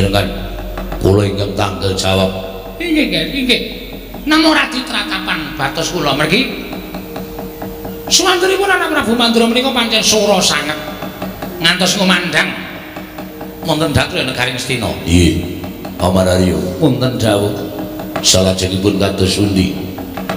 Mirengan kula ingkang tanggal jawab. Inggih, nggih, inggih. Namung radi tratapan batos kula mergi. Suwantenipun anak Prabu Mandura menika pancen sora sanget. Ngantos ngumandhang wonten dhateng negari Ngastina. Nggih. Paman Arya, wonten dawuh. Salajengipun kados pundi?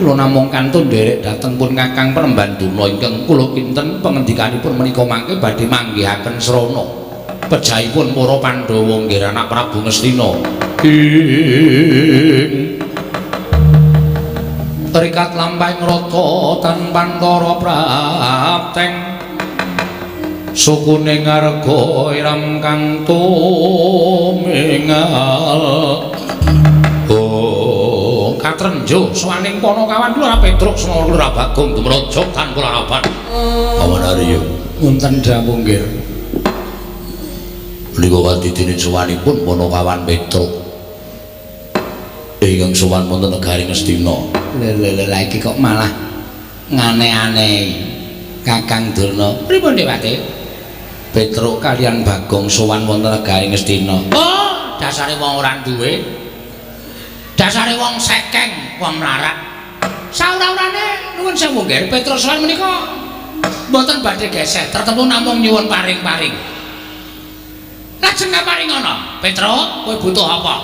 Kula namung kantun nderek dhateng pun Kakang Penemban Durna ingkang kula kinten pengendikanipun menika mangke badhe manggihaken srana pejahipun para Pandhawa nggih anak Prabu Ngastina. Ing rikat lampahing rata tanpantara prapteng sukune ngarga iram kang tumingal. Oh, katrenjo sowaning Panakawan kula Petruk Semana kula Bagong dumraja tanpa laraban. Paman Arya, wonten dawuh nggih. Menika kadidene sowanipun Panakawan Petruk ingkang sowan wonten negari Ngastina. Lha lha lha iki kok malah ngane-ane Kakang Durna. Pripun Dewate? Petruk kalian Bagong sowan wonten negari Ngastina. Oh, dasare wong ora duwe. Dasare wong sekeng, wong mlarat. Saura-urane nuwun sewu nggih, Petruk sowan menika mboten badhe geseh, tertempu namung nyuwun paring-paring. Lajeng kaparingana, Petruk, kowe butuh apa?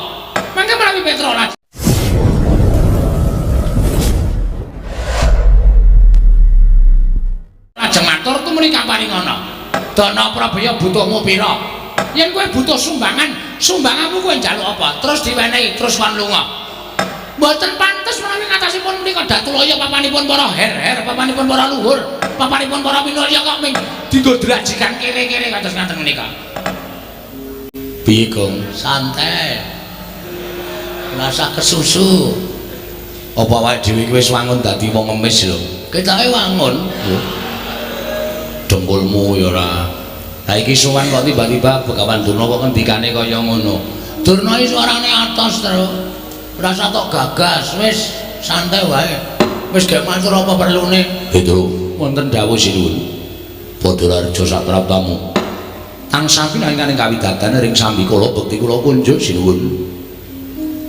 Mangke menawi Petruk lajeng matur tumuli kaparingana. Dana Prabaya butuhmu pira? Yen kowe butuh sumbangan, sumbanganmu kowe njaluk apa? Terus diwenehi, terus kon lunga. Mboten pantes menawi ngatasipun menika Datulaya papanipun para her-her, papanipun para luhur, papanipun para minulya kok ming dienggo drajikan kere-kere kados ngaten menika. Piye, Gong? Santai. Rasa kesusu. Apa awake dhewe iki wis wangun dadi wong ngemis lho? Ketoke wangun. Dengkulmu ya ora. Lah iki sowan kok tiba-tiba Begawan Durna kok ngendikane kaya ngono. Durna iki suarane atos, Truk. Rasa tok gagas, wis santai wae. Wis gek matur apa perlune? Petruk, wonten dawuh sinuwun. Padha raja sapraptamu. Tansah pinangan kawidadan ring sambikala bekti kula kunjuk sinuwun.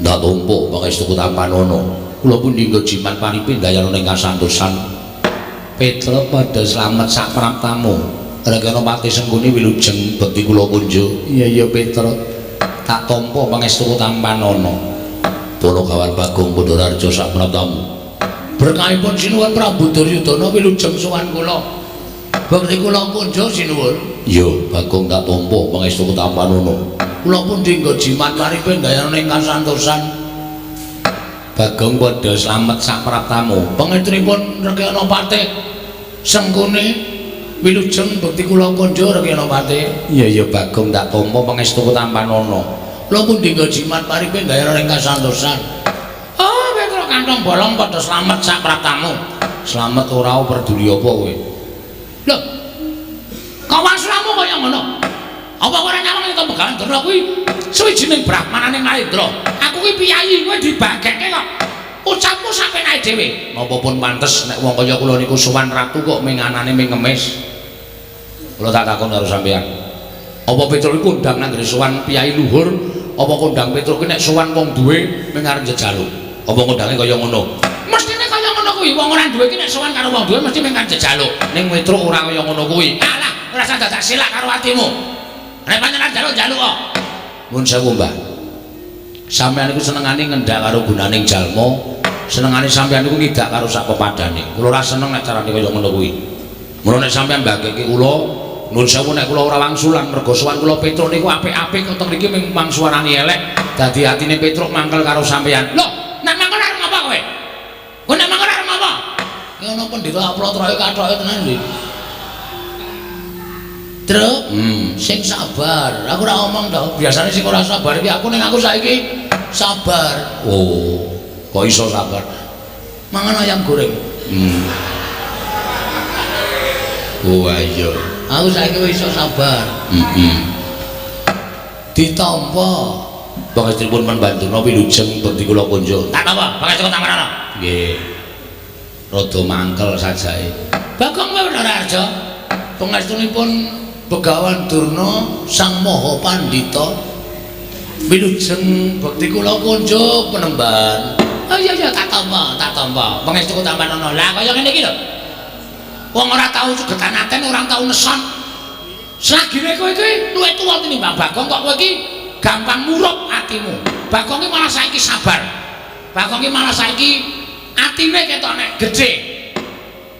Ndak tampa pangestu tampanana. Kula pundi nggo jimat paripe ndayana ing kasantosan. Petruk padha slamet sapraptamu. Regana pati Sengkuni wilujeng bekti kula kunjuk. Iya iya Petruk. Tak tampa pangestu tampanana. Panakawan Bagong padha raja sapraptamu. Berkahipun sinuwun Prabu Duryudana wilujeng sowan kula. Bekti kula kunjuk sinuwun. Iya, Bagong tak tampa pangestu tampanana. Kula pundi nggo jimat paripe ndayana ing kasantosan. Bagong padha slamet sapraptamu. Pangestripun Regana Patih Sengkuni wilujeng bekti kula kunjuk Regana Patih. Iya iya Bagong tak tampa pangestu tampanana. Kula pundi nggo jimat paripe ndayana ing kasantosan. Oh, Petruk kantong bolong padha slamet sapraptamu. Slamet ora peduli apa kowe? Lho. Kok wangsulamu kaya ngono? Apa ora nyawang yen Begawan Durna kuwi suwijining brahmananing Narendra. Aku kuwi piyayi, kowe dibagekke kok. Ucapmu sapenake dhewe. Napa pun pantes nek wong kaya kula niku sowan ratu kok menganane ming ngemis. Kula tak takon karo sampeyan. Apa Petruk iku kondang nang sowan piyayi luhur, apa kondang Petruk ki nek sowan wong duwe ming arep njejaluk? Apa kondange kaya ngono? Mestine kaya ngono kuwi, wong ora duwe ki nek sowan karo wong duwe mesti ming arep njejaluk. Ning Petruk ora kaya ngono kuwi. Alah, ora usah dadak silak karo atimu. Nek pancen njaluk-njaluk kok. Nuwun sewu, Mbah. Sampeyan iku senengane ngendak karo gunaning jalma, senengane sampeyan iku ngidak karo sak pepadane. Kula ora seneng nek carane kaya ngono kuwi. Mula nek sampeyan mbageke kula, nuwun sewu nek kula ora wangsulan mergo sowan kula Petruk niku apik-apik kok teng mriki ming mangsuarani elek, dadi atine Petruk mangkel karo sampeyan. Lho, nek mangkel arep ngapa kowe? Kowe nek mangkel arep ngapa? Ki ana pendhita aplotroke kathoke tenan iki. Truk, sing sabar. Aku ora omong to. Biasane sing ora sabar iki aku, ning aku saiki sabar. Oh, kok iso sabar? Mangan ayam goreng. Oh iya. Aku saiki wis iso sabar. Ditampa. Pangestripun Manduna wilujeng bekti kula kunjuk. Tak apa, pangestu tampanana. Nggih. Rada mangkel sajae. Bagong kowe Raja. Pangestunipun Begawan Durna Sang Maha Pandhita. Wilujeng bekti kula kunjuk penemban. Oh iya iya tak tampa, tak tampa. Pangestuku tambah ana. Lah kaya ngene iki lho. Wong ora tau sugetan aten, ora tau neson. Selagine kowe iki luwih tuwa tinimbang Bagong kok kowe iki gampang murup atimu. Bagong iki malah saiki sabar. Bagong iki malah saiki atine ketok nek gedhe.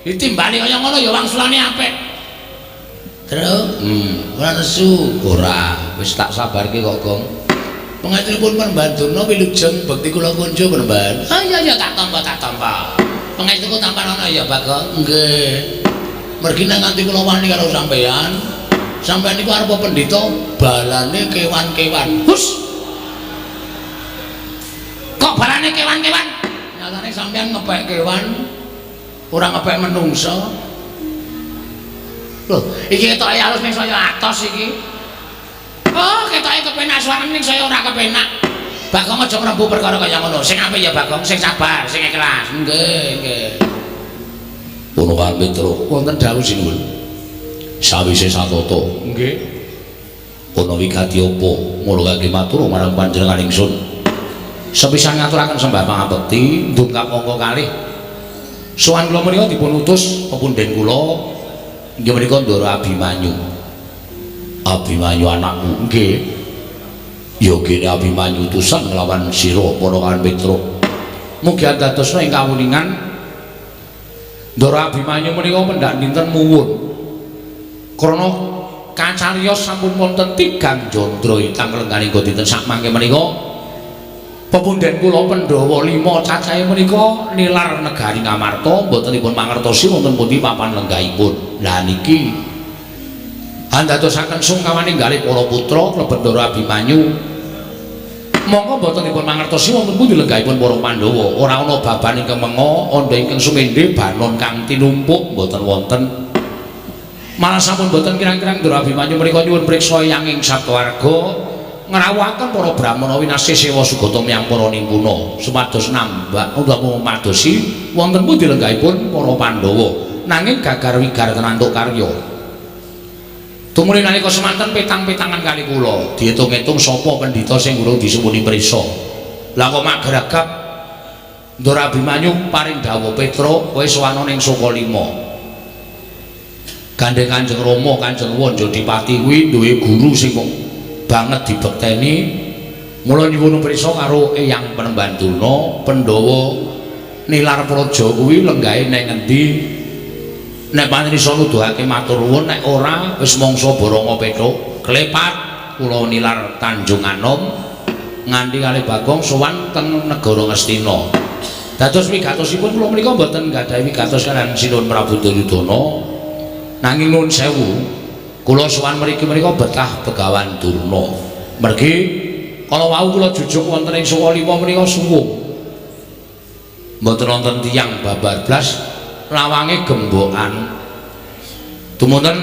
Ditimbali kaya ngono ya wangsulane apik. Terus, ora nesu, ora, wis tak sabarke kok, Gong. Pangestunipun Penemban Durna wilujeng bekti kula kunjuk Penemban. Oh iya iya tak tampa, tak tampa. Pangestuku tampan ana ya, Bagong. Nggih. Mergi nek nganti kula wani karo sampeyan, sampeyan niku arep pendhita balane kewan-kewan. Hus. Kok balane kewan-kewan? Nyatane sampeyan ngepek kewan, ora ngepek menungsa. Loh, iki ketoke alus ning saya atos iki. Oh, ketoke kepenak suarane ning saya ora kepenak. Bagong aja ngrembu perkara kaya ngono. Sing apik ya Bagong, sing sabar, sing ikhlas. Nggih, nggih. Punokan Petro, wonten dawuh sinuwun. Sawise satata. Nggih. Ana wigati apa mula kangge matur marang panjenengan ingsun. Sepisan ngaturaken sembah pangabekti ndungkap angka kalih. Sowan kula menika dipun utus pepundhen kula inggih menika Ndara Abimanyu. Abimanyu anakku. Nggih. Ya kene Abimanyu utusan nglawan sira Ponokawan Petro. Mugi andadosna ing kawuningan Ndara Abimanyu menika pendak dinten muwun. Krana kacariyos sampun wonten tigang jandra ingkang lengganing dinten sakmangke menika pepundhen kula Pandhawa 5 cacahe menika nilar negari Ngamarta mboten dipun mangertosi wonten pundi papan lenggahipun. Lah niki andadosaken sungkawaning galih para putra klebet Ndara Abimanyu. Monggo mboten dipun mangertosi wonten pundi lenggahipun para Pandhawa. Ora ana baban ingkang menga, andha ingkang sumendhe, banon kang tinumpuk mboten wonten. Malah sampun mboten kirang-kirang Ndara Abimanyu menika nyuwun priksa eyang ing Saptawarga ngrawuhaken para brahmana winasih sewa sugata miyang para nimpuna supados nambah utawa madosi wonten pundi lenggahipun para Pandhawa. Nanging gagar wigar tenantuk karya. Tumuli nalika semanten petang-petangan kali kula diitung-itung sapa pendhita sing urung disuwuni prisa. Lah kok magragap Ndara Abimanyu paring dawuh, Petro kowe sowana ning Sukalima. Gandeng Kanjeng Rama Kanjeng Wanjadipati kuwi duwe guru sing kok banget dibekteni. Mula nyuwun prisa karo Eyang Penemban Durna, Pandhawa nilar praja kuwi lenggahe nang ngendi? Nek pancen iso nuduhake matur nuwun, nek ora wis mangsa boronga petuk klepat kula nilar Tanjung Anom nganti kalih Bagong sowan teng negara Ngastina. Dados wigatosipun kula menika mboten nggadahi wigatos kaliyan Sinuwun Prabu Duryudana, nanging nuwun sewu kula sowan mriki menika betah Begawan Durna. Mergi kala wau kula jujuk wonten ing Sukalima menika suwung mboten wonten tiyang babar blas, lawange gembokan. Dumunten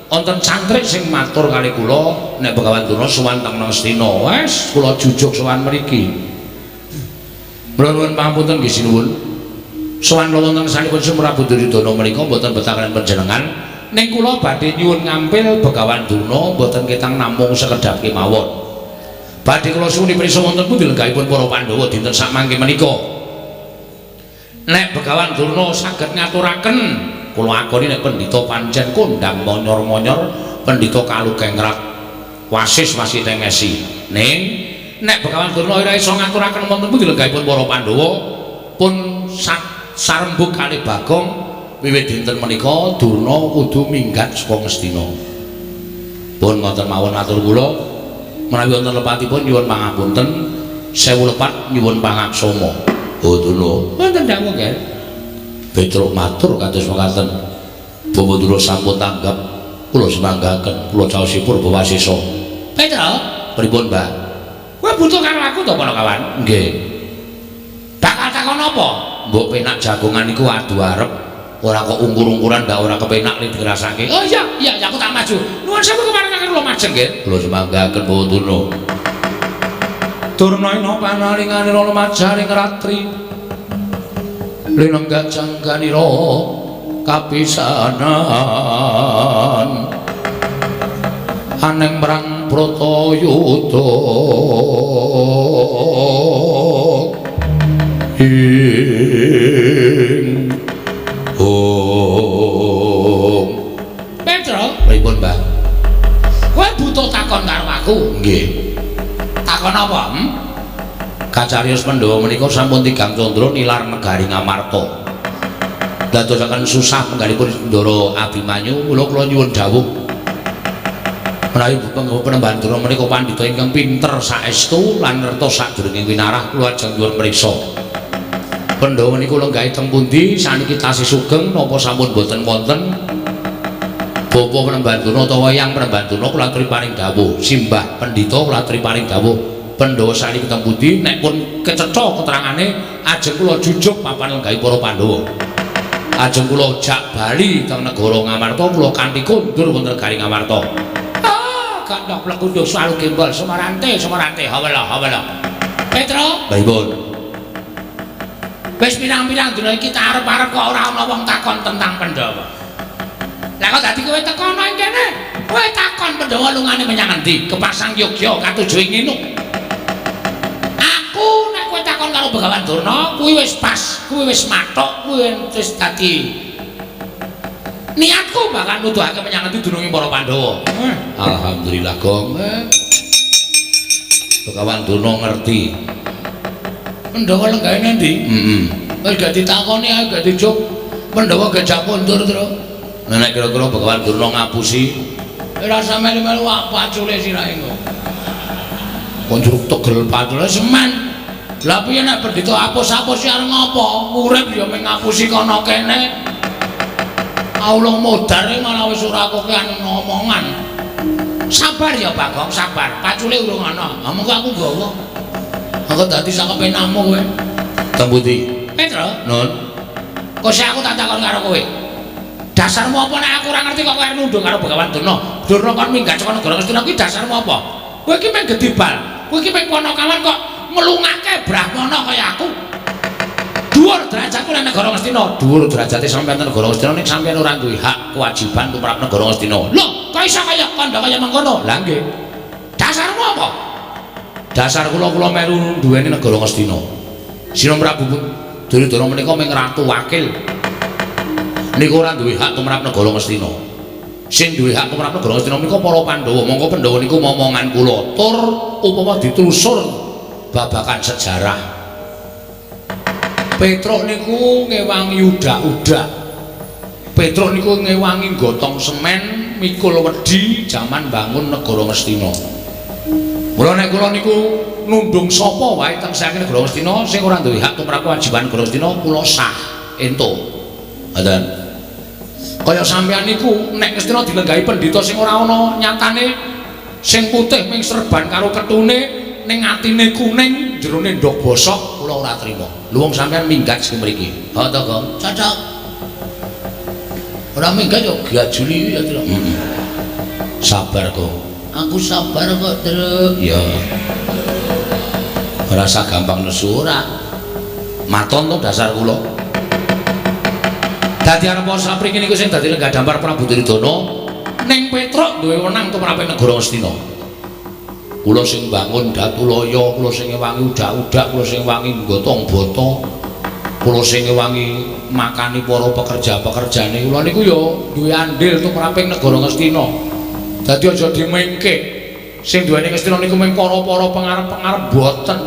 wonten cantrik sing matur kali kula nek Begawan Durna sowan teng Ngastina. Wes kula jujuk sowan mriki. Mula nuwun pangapunten nggih sinuwun. Sowan kula wonten ngersanipun Sri Prabu Duryudana menika mboten betah kaliyan panjenengan, ning kula badhe nyuwun ngampil Begawan Durna mboten ketang namung sekedhap kemawon. Badhe kula suwuni prisa wonten pundi lenggahipun para Pandhawa dinten sakmangke menika. Nek Begawan Durna saged ngaturaken, kula akoni nek pendhita pancen kondhang monyor-monyor, pendhita kalukengrat wasis wasitengesi. Ning nek Begawan Durna ora iso ngaturaken wonten pundi lenggahipun para Pandhawa, pun sarembug kalih Bagong wiwit dinten menika Durna kudu minggat saka Ngastina. Pun ngoten mawon atur kula, menawi wonten lepatipun nyuwun pangapunten, sewu lepat nyuwun pangaksama. Oh Durna, wonten dawuh nggih. Petruk matur kados mekaten. Bapak Durna sampun tanggap, kula semanggaken, kula caosipun Purba Wasesa. Petruk, pripun, Mbah? Kowe butuh karo aku to, Panakawan? Nggih. Bakal takon apa? Mbok penak jagongan iku adu arep, ora kok ungkur-ungkuran ndak ora kepenak nek dirasake. Oh iya, iya, aku tak maju. Nuwun sewu keparengaken kula majeng nggih. Kula semanggaken Bapak Durna. Durna ina panalinganira lumajaring ratri. Linenggak jangganira kapisanan. Aneng marang Bratayuda ing Om. Petro, pripun, Mbah? Kowe butuh takon karo aku? Nggih. Takon apa? Kacariyos Pandhawa menika sampun tigang candra nilar negari Ngamarta. Dadosaken susah penggalipun Ndara Abimanyu, mula kula nyuwun dawuh. Menawi Panembahan Durna menika pandhita ingkang pinter saestu lan ngertos sadurunge winarah, kula ajeng nyuwun mriksa. Pandhawa menika lenggahe teng pundi saniki tasih sugeng napa sampun boten wonten? Bapa Panembahan Durna utawa Eyang Panembahan Durna kula aturi paring dawuh, Simbah Pandhita kula aturi paring dawuh. Pandhawa saniki teng pundi? Nek pun kecetha keterangane ajeng kula jujuk papan lenggahe para Pandhawa. Ajeng kula jak bali teng negara Ngamarta, kula kanthi kondur wonten negari Ngamarta. Ah, gandhok plekunduk salu gembol semarante semarante hawala hawala. Petro, pripun? Wis pirang-pirang dina iki tak arep-arep kok ora ana wong takon tentang Pandhawa. Lah kok dadi kowe teko ana ing kene? Kowe takon Pandhawa lungane menyang endi? Kepasang Yogya katuju ing Nginuk. Aku nek kowe takon karo Begawan Durna, kuwi wis pas, kuwi wis mathuk, kuwi wis dadi niatku bakal nuduhake menyang endi dununge para Pandhawa. Alhamdulillah, Gong. Begawan Durna ngerti. Pandhawa lenggahe endi? Heeh. Wis gak ditakoni ae gak dijuk. Pandhawa gajah kondur, Tru. Nek kira-kira Begawan Durna ngapusi, ora usah melu-melu pacule sirahe kok. Konjur tegel pacule semen. Lah piye nek pendhita apus-apus arep ngopo? Urip ya mung ngapusi kono kene. Aulung modar malah wis ora kokean omongan. Sabar ya Bagong, sabar. Pacule urung ana. Ha mengko aku nggawa. Aku dadi sak kepenamu kowe. Teng pundi? Petro, Nun. Kok sik aku tak takon karo kowe. Dasarmu apa nek aku ora ngerti kok kowe nundung karo Begawan Durna? Durna kon minggat saka negara Ngastina kuwi dasarmu apa? Kowe iki mung gedibal. Kowe iki mung ponokawan kok ngelungake brahmana kaya aku. Dhuwur derajatku nang negara Ngastina. Dhuwur derajate sampeyan nang negara Ngastina ning sampeyan ora duwe hak kewajiban tumrap negara Ngastina. Lho, kok iso kaya kandha kaya mengkono? Lah nggih. Dasarmu apa? Dasar kula kula melu duweni negara Ngastina. Sina Prabu Duryudana menika mung ratu wakil. Niku ora duwe hak tumrap negara Ngastina. Sing duwe hak tumrap negara Ngastina menika para Pandhawa. Mongko Pandhawa niku momongan kula tur upama ditelusur babakan sejarah. Petruk niku ngewangi udak-udak. Petruk niku ngewangi gotong semen, mikul wedi jaman bangun negara Ngastina. Mula nek kula niku nundung sapa wae teng saking negara Ngastina sing ora duwe hak tumrap kewajiban negara Ngastina kula sah entuk. Ngoten. Kaya sampeyan niku nek Ngastina dilenggahi pendhita sing ora ana nyatane, sing putih ming serban karo ketune, ning atine kuning, jerone ndok bosok, kula ora trima. Lho wong sampeyan minggat sing mriki. Ha to, Gong? Cocok. Ora minggat yo gajuli ya, Tru. Heeh. Sabar, Gong. Aku sabar kok, Tru. Ya. Ora usah gampang nesu ora. Maton to dasar kula. Dadi arep sapriki niku sing dadi lenggah dampar Prabu Duryudana ning Petruk duwe wenang tumrap negara Ngastina. Kula sing bangun Datulaya, kula sing ngewangi udak-udak, kula sing ngewangi gotong bata, kula sing ngewangi makani para pekerja-pekerjane. Kula niku ya duwe andil tumraping negara Ngastina. Dadi aja dimengke. Sing duweni Ngastina niku mung para-para pengarep-pengarep boten.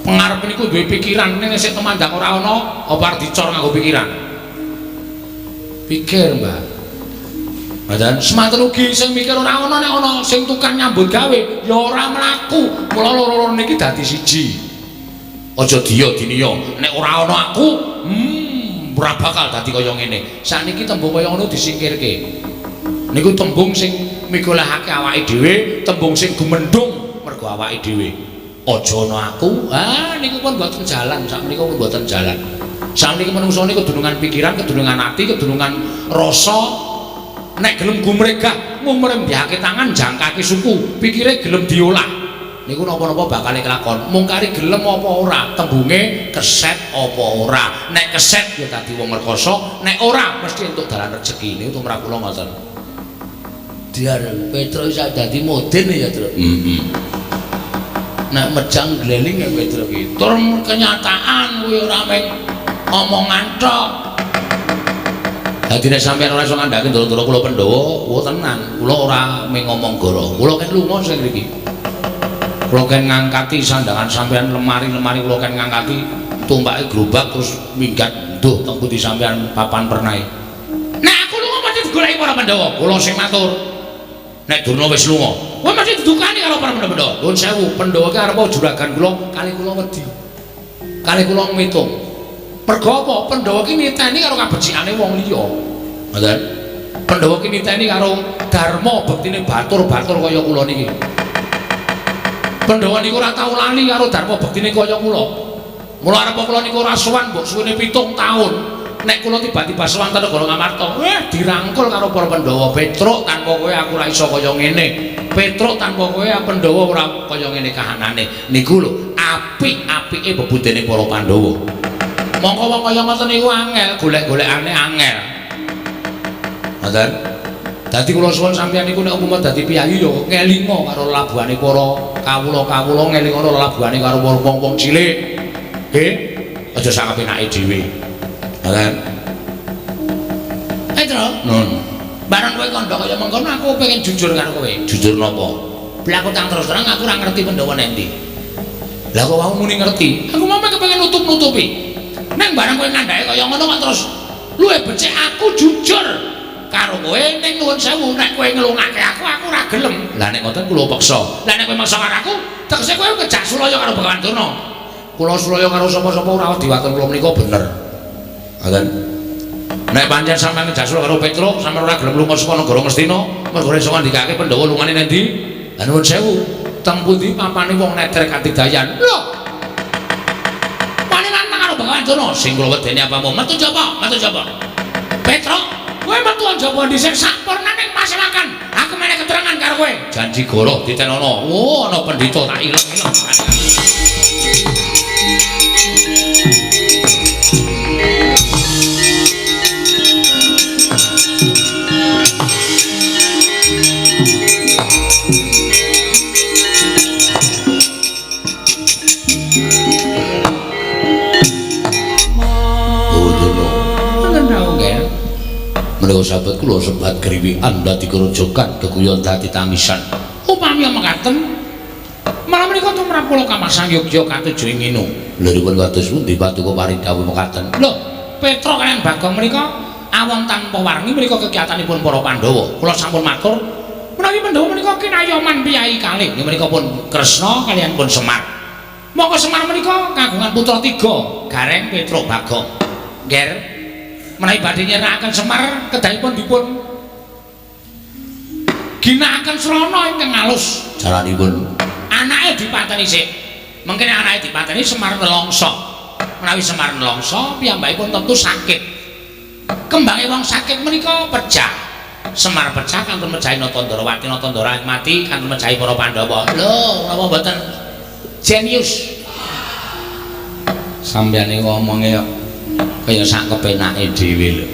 Pengarep niku duwe pikiran, ning sik temandang ora ana, apa arep dicor nganggo pikiran. Pikir, Mbah. Ngoten, semanten ugi sing mikir ora ana nek ana sing tukang nyambut gawe ya ora mlaku. Mula loro-loro niki dadi siji. Aja diya diniya, nek ora ana aku, ora bakal dadi kaya ngene. Sakniki tembung kaya ngono disingkirke. Niku tembung sing migolahake awake dhewe, tembung sing gumendhung mergo awake dhewe. Aja ana aku. Ah niku pun mboten jalan, sakmenika pun mboten jalan. Sakniki manungsa niku kedunungan pikiran, kedunungan ati, kedunungan rasa. Nek gelem gumregah, mumrembahake tangan, jangkake suku, pikire gelem diolah. Niku napa-napa bakal kelakon. Mung kari gelem apa ora, tembunge keset apa ora. Nek keset ya dadi wong rekoso, nek ora mesti entuk dalan rejeki. Niku tumrap kula ngoten. Diar Petro iso dadi modern ya, Tru. Heeh. Nek mejang gleling ya Petro ki. Tur kenyataan kuwi ora mung omongan tok. Dadi nek sampeyan ora iso ngandhake ndoro-ndoro kula Pandhawa, wo tenan, kula ora mung ngomong goro. Kula ken lunga sing mriki. Kula ken ngangkati sandangan sampeyan lemari-lemari kula ken ngangkati tumpake gerobak terus minggat nduh teng pundi sampeyan papan pernahe. Nek aku lunga mesti digoleki para Pandhawa. Kula sing matur. Nek Durna wis lunga, kowe mesti didukani karo para Pandhawa. Nuwun sewu, Pandhawa ki arep juragan kula, kali kula wedi. Kali kula ngitung. Mergo apa? Pandhawa ki niteni karo kabecikane wong liya. Ngoten. Pandhawa ki niteni karo dharma bektine batur-batur kaya kula niki. Pandhawa niku ora tau lali karo dharma bektine kaya kula. Mula arep kula niku ora sowan mbok suwene 7 taun. Nek kula tiba-tiba sowan ten negara Ngamarta, dirangkul karo para Pandhawa. Petruk tanpa kowe aku ora iso kaya ngene. Petruk tanpa kowe Pandhawa ora kaya ngene kahanane. Niku lho apik-apike bebudene para Pandhawa. Mongko wong kaya ngoten niku angel, golek-golekane angel. Ngoten. Dadi kula suwun sampeyan niku nek umpama dadi piyayi ya ngelinga karo labuhane para kawula-kawula, ngelinga karo labuhane karo wong-wong cilik. Nggih, aja sak kepenake dhewe. Ngoten. Petro, Nun. Bareng kowe kandha kaya mengkono aku pengen jujur karo kowe. Jujur napa? Lah aku tang terus terang aku ora ngerti Pandhawa nek ndi. Lah kok wau muni ngerti? Aku mau kepengin nutup-nutupi. Neng bareng kowe ngandhake kaya ngono kok terus luwih becik aku jujur karo kowe ning nuwun sewu nek kowe ngelungake aku aku ora gelem. Lah nek ngoten kula peksa. Lah nek kowe maksa karo aku, tegese kowe kejak sulaya karo Bagawan Durna. Kula sulaya karo sapa-sapa ora diwaton kula menika bener. Ngoten. Nek pancen sampeyan kejak sulaya karo Petruk, sampeyan ora gelem lunga saka negara Ngastina, mergo iso ngandikake Pandhawa lungane nang ndi? Lah nuwun sewu, teng pundi papane wong neter katidayan? Lho. Wani nantang karo Bagawan Durna, sing kula wedeni apamu? Metu jaba, metu jaba. Petruk, kowe metu jaba dhisik sampurnane maslakan. Aku meneh keterangan karo kowe. Janji goroh ditenono. Oh, ana pendhita tak ileng-ileng. Menika sahabat kula sebat griwikan dadi kerojokan geguyon dadi tangisan. Upami mekaten malah menika tumrap kula kamasang yogya katuju ing nginu. Lha kados pundi paduka paring dawuh mekaten? Lho, Petruk kaliyan Bagong menika awong tanpa warni menika kegiatanipun para Pandhawa. Kula sampun matur menawi Pandhawa menika kinayoman piyayi kalih. Nggih menika pun Kresna kaliyan pun Semar. Monggo Semar menika kagungan putra 3, Gareng, Petruk, Bagong. Nger menawi badhe nyerakaken Semar kedahipun dipun ginakaken srana ingkang alus. Jalanipun anake dipateni sik. Mengkene anake dipateni Semar nelongso. Menawi Semar nelongso piyambakipun tentu sakit. Kembange wong sakit menika pecah. Semar pecah kantun mejahi Natandarawati, Natandara mati kantun mejahi para Pandhawa. Lho, napa mboten jenius? Sampeyan niku omonge kaya sak kepenake dhewe lho.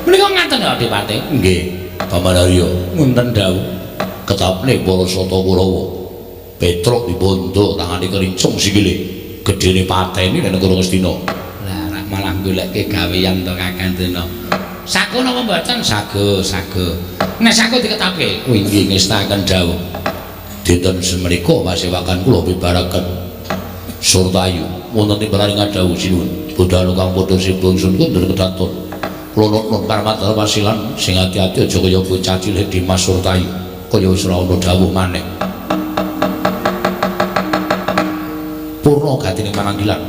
Menika ngaten ya Adipati? Nggih, Paman Arya, ngunten dawuh. Ketapne para Sata Kurawa. Petruk dibondo tangane kerincung sikile. Gedene pateni nek negara Ngastina. Lah rak malah goleke gawean to Kakang Dena. Sago napa mboten? Sago, sago. Nek sago diketapke. Oh inggih ngestaken dawuh. Dinten semriko pasewakan kula bibaraken Surtayu wonten timbalan ngadhawuh sinuwun. Budal kang padha sibung sun kundur kedaton. Kula nuwun parmadal pasilan sing ati-ati aja kaya bocah cilik Dimas Surtayu. Kaya wis ora ana dawuh maneh. Purna gatine pananggilan.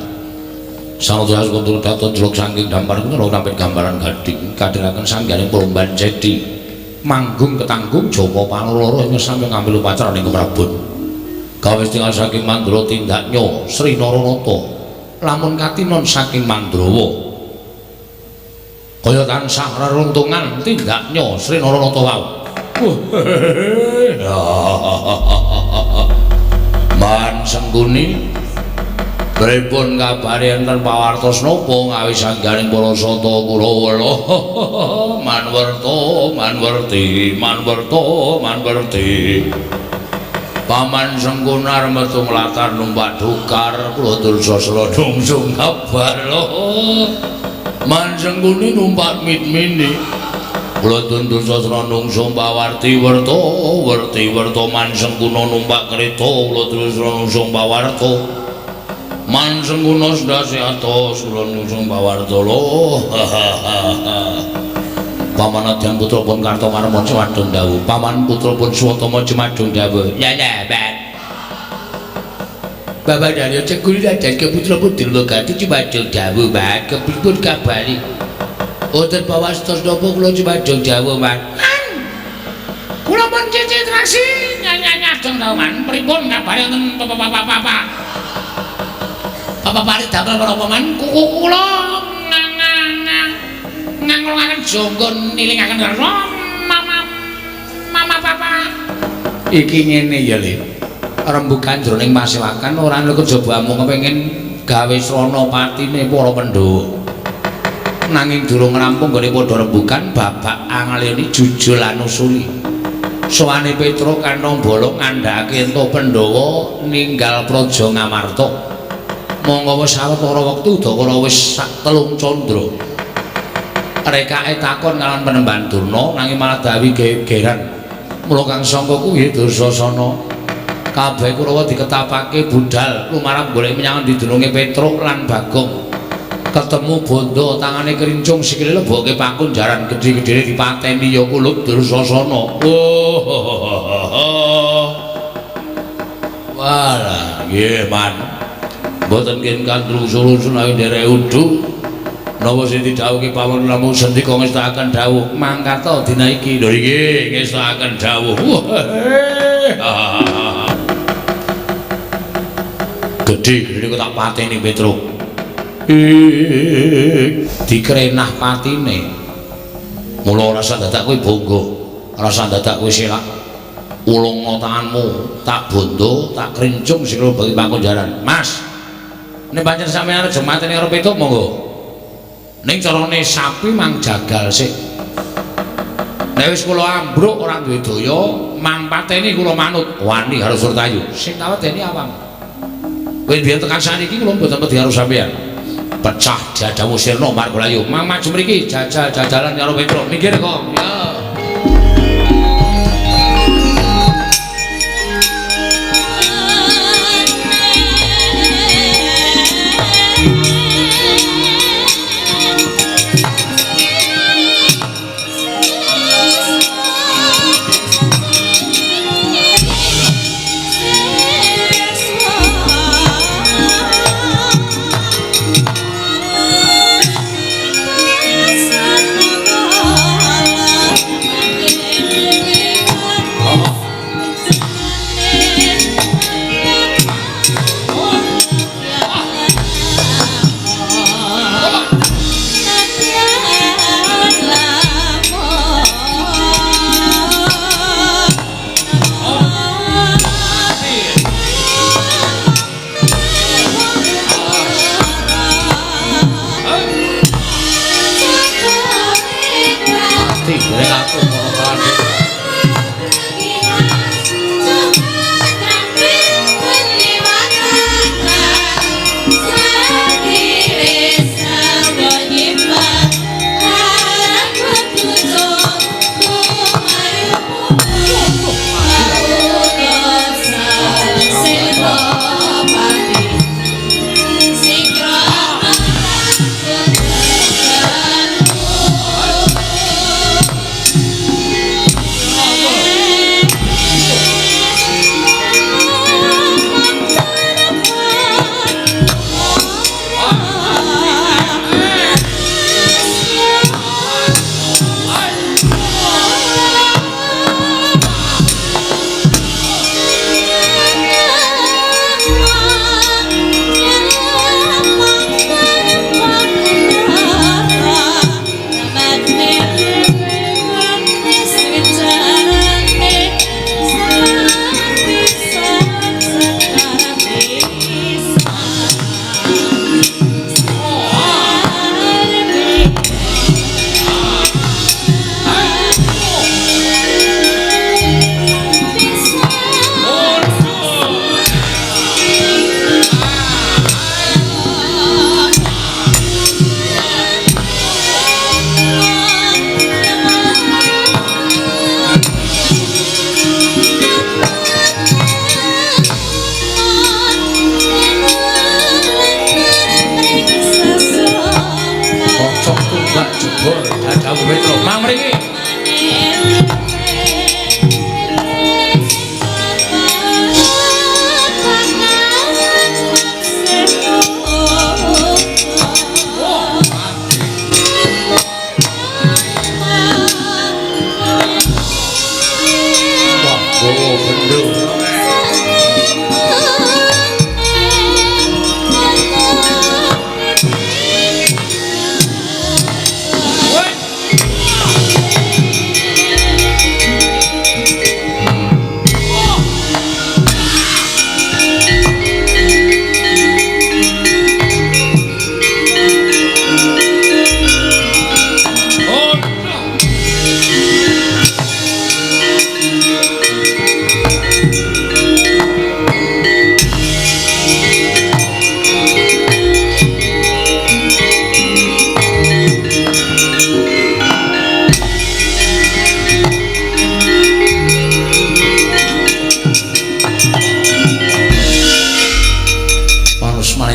Sanadya kundur daton jeluk saking dampar kula nampik gambaran gading kadhiraken sangganing Promban Cedi. Manggung ketanggung Joko Panuloro ing sampe ngambil upacara ning Prabon. Gawe tinggal saking Mandra tindaknya Sri Naranata. Lamun katinon saking Mandrawa kaya tansah reruntungan tindaknya Sri Naranata wau. Man Sengkuni Pripun kabare enten pawartos napa ngawi sangganing para sata Kurawa? Manwerta, manwerti, manwerta, manwerti. Paman Senggunar metu nglatar numpak dukar, kula Dursasana dungsung kabar. Man Sengguni numpak mitmini. Kula Dursasana nungsung pawarti werta, werti werta Man Sengguna numpak kereta, kula Dursasana nungsung pawarta. Man Sengguna sendase atos, kula nungsung pawarta lho. Paman Adyan putra pun Kartomarma cumadung dawuh. Paman putra pun Swatama cumadung dawuh. Ya ya, Pak. Bapak Daryo Cekul dan keputra pun Durmagati cumadung dawuh, Pak. Kepripun kabare? Wonten pawastos napa kula cumadung dawuh, Pak? Kula pun cicitraksi nyanyanyadong dawuh, Man. Pripun kabare wonten bapak-bapak? Bapak pari damel menapa, Man? Kuku kula nganglungaken jangga nilingaken mama mama papa. Iki ngene ya, Le. Rembugan jroning pasewakan ora ana kejaba amung kepengin gawe srana patine para Pandhawa. Nanging durung rampung nggone padha rembugan babak angleni jujul anusuli. Sowane Petruk kantong bala ngandhakake ento Pandhawa ninggal praja Ngamarta. Monggo wis sawetara wektu udakara wis sak telung candra. Rekake takon kalawan Panembahan Durna nanging malah dawi gegeran. Mula kang sangka kuwi Dursasana. Kabeh Kurawa diketapake budhal lumarap golek menyang didununge Petruk lan Bagong. Ketemu bondo tangane kerincung sikile leboke pakun jaran gedhe-gedhene dipateni ya kulup Dursasana. Oh. Walah, nggih Man. Mboten ken kandrung sulusun ayo nderek udu. Napa sing didhawuhke pawon namung sendika ngestakaken dawuh mangkata dina iki. Lho iki ngestakaken dawuh. Gedhe-gedhe kok tak pateni Petruk. Dikrenah patine. Mula ora usah dadak kowe bangga, ora usah dadak kowe selak. Ulungna tanganmu, tak bondo, tak krincung sikil bagi pangkonjaran. Mas, nek pancen sampeyan aja mateni karo Petruk monggo. Ning carane sapi mang jagal sik. Nek wis kula ambruk ora duwe daya, mang pateni kula manut wani karo Surtayu. Sing tawedeni awam. Kowe biyen tekan saniki kula mboten wedi karo sampeyan. Pecah dadamu sirna Margalayu. Mang maju mriki jajal-jajalan karo Petruk. Minggir kok. Ya. Yes.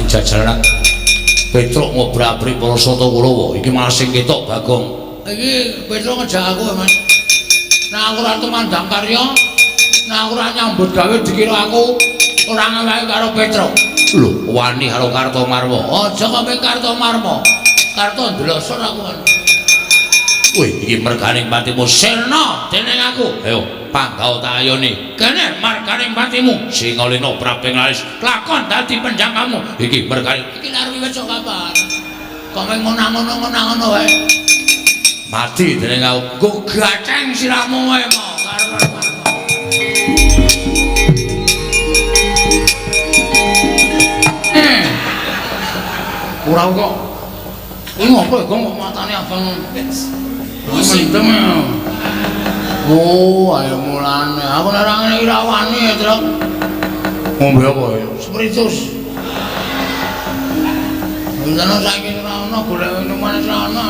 jajalanan Petruk ngobrak-abrik para sata Kurawa. Iki malah sing ketok Bagong. Iki Petruk ngejak aku, Mas. Nah aku ora tumandang karya, nah aku ora nyambut gawe dikira aku ora ngewehi karo Petruk. Lho, wani karo Kartomarma. Aja kok ming Kartomarma. Karto ndlosor aku kan. Wih, iki merganing patimu sirna dening aku. Ayo, panggau tak ayoni. Kene marganing patimu. Singalena praping laris. Lakon dadi penjangkamu. Iki merganing. Iki arep wiwit sok kapan? Kok ming ngono-ngono wae. Mati dening aku. Nggo gaceng sirahmu wae mau karo. Ora kok. Kuwi ngopo ya kok matane abang. Mendem. Oh, ayo mulane. Aku nek ora ngene iki ra wani ya, Truk. Ngombe apa ya? Spiritus. Ngono saiki ora ono golek minuman ora ono.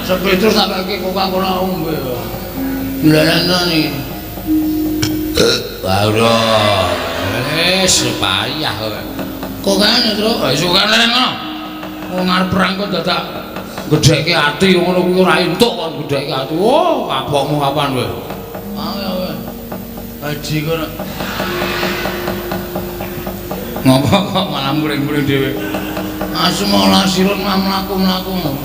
Spiritus tak kei Coca-Cola ngombe. Lha iki. Wah, ora. Wis payah kowe. Kok kene, Truk? Wis kok kene ngono. Wong arep perang kok dadak gedhekke ati ngono kuwi ora entuk kon gedhekke ati. Oh, kapokmu kapan kowe? Ayo kowe. Haji kono. Ngopo kok malah muring-muring dhewe? Asem lasirun mlaku-mlaku.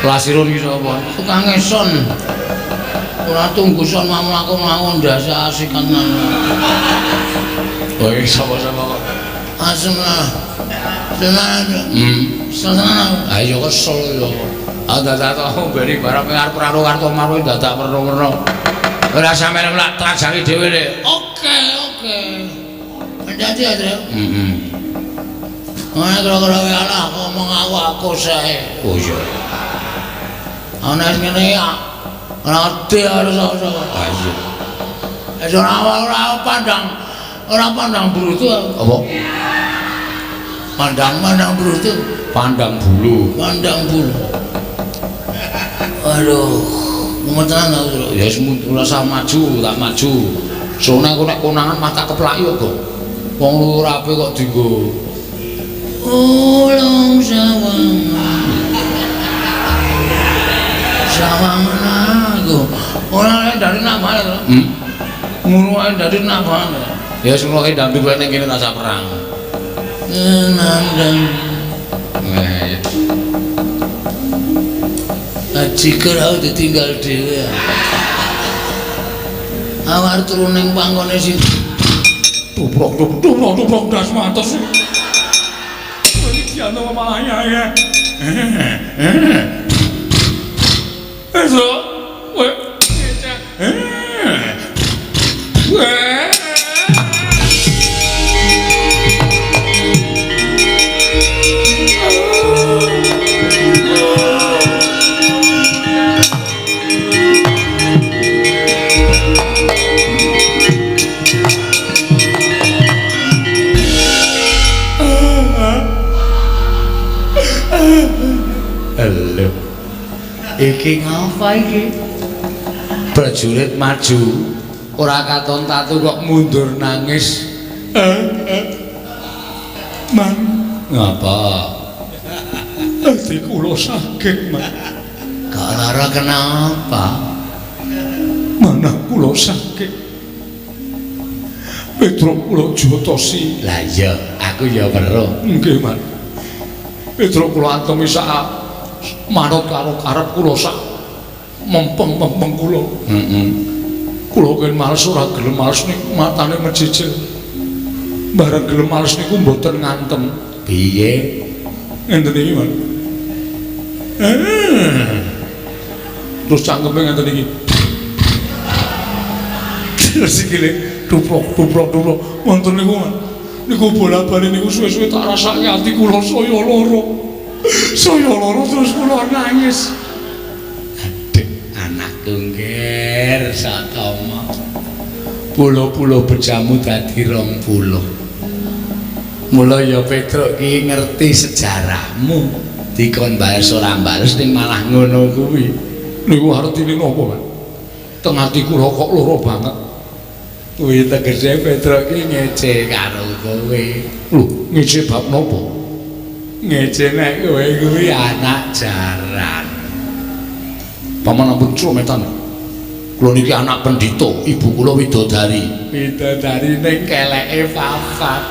Lasirun iki sapa? Tukang son. Ora tunggu son mlaku-mlaku ndase asikan. Oh, iki sapa-sapa kok? Asem lah. Senang. Senang. Ayo kesel yo. Ah dadak to beri barang arep karo Kartomarwa dadak werna-werna. Ora sampeyan lak trajani dhewe le. Oke, oke. Hati-hati ya, Tru. Heeh. Ana kira-kira wae alah ngomong aku aku sae. Oh iya. Ana sing ngene ya. Ora ngerti harus sapa. Ah iya. Wis ora pandang ora pandang brutu. Apa? Pandang brutu. Pandang bulu. Pandang bulu. Aduh, mumet-tenan aku, Tru. Ya wis ora usah maju, tak maju. Sone aku nek konangan mah tak keplaki kok. Wong ora apik kok dienggo. Ulung sawang. Sawang aku. Ora dari nama to. Ngono ae dari nama. Ya wis ngono kae ndambi kowe ning kene tak sak perang. Nandang. Eh. Ajiker aku ditinggal dhewe. Awar turu ning pangkone sing tubrok tubrok tubrok das matos. Iki diano malah ya. Eso. Kowe Iki ngapa iki? Prajurit maju, ora katon tatu kok mundur nangis. Man, ngapa? Ati kula sakit, Man. Kok lara kenapa? Manah kula sakit. Petruk kula jotosi. Lah iya, aku ya weruh. Nggih, Man. Petruk kula antemi sak manut karo karep kula sak mempeng-mempeng kula. Heeh. Kula ken males ora gelem males niku matane mejijil. Bareng gelem males niku mboten ngantem. Piye? Ngenten iki, Man. Terus cangkeme ngenten iki. Terus sikile tuprok tuprok tuprok wonten niku, Man. Niku bola-bali niku suwe-suwe tak rasake ati kula saya lara. Saya lara terus kula nangis. Aduh, anakku ngger Satama. Pulo-pulo bejamu dadi 20. Mula ya Petruk ki ngerti sejarahmu. Dikon bales ora bales ning malah ngono kuwi. Niku artine napa, Pak? Teng ati kula kok lara banget. Kuwi tegese Petruk ki ngece karo kowe. Lho, ngece bab napa? Ngece nek kowe kuwi anak jaran. Paman ampun cometan. Kula niki anak pendhita, ibu kula widodari. Widodari ning keleke papat.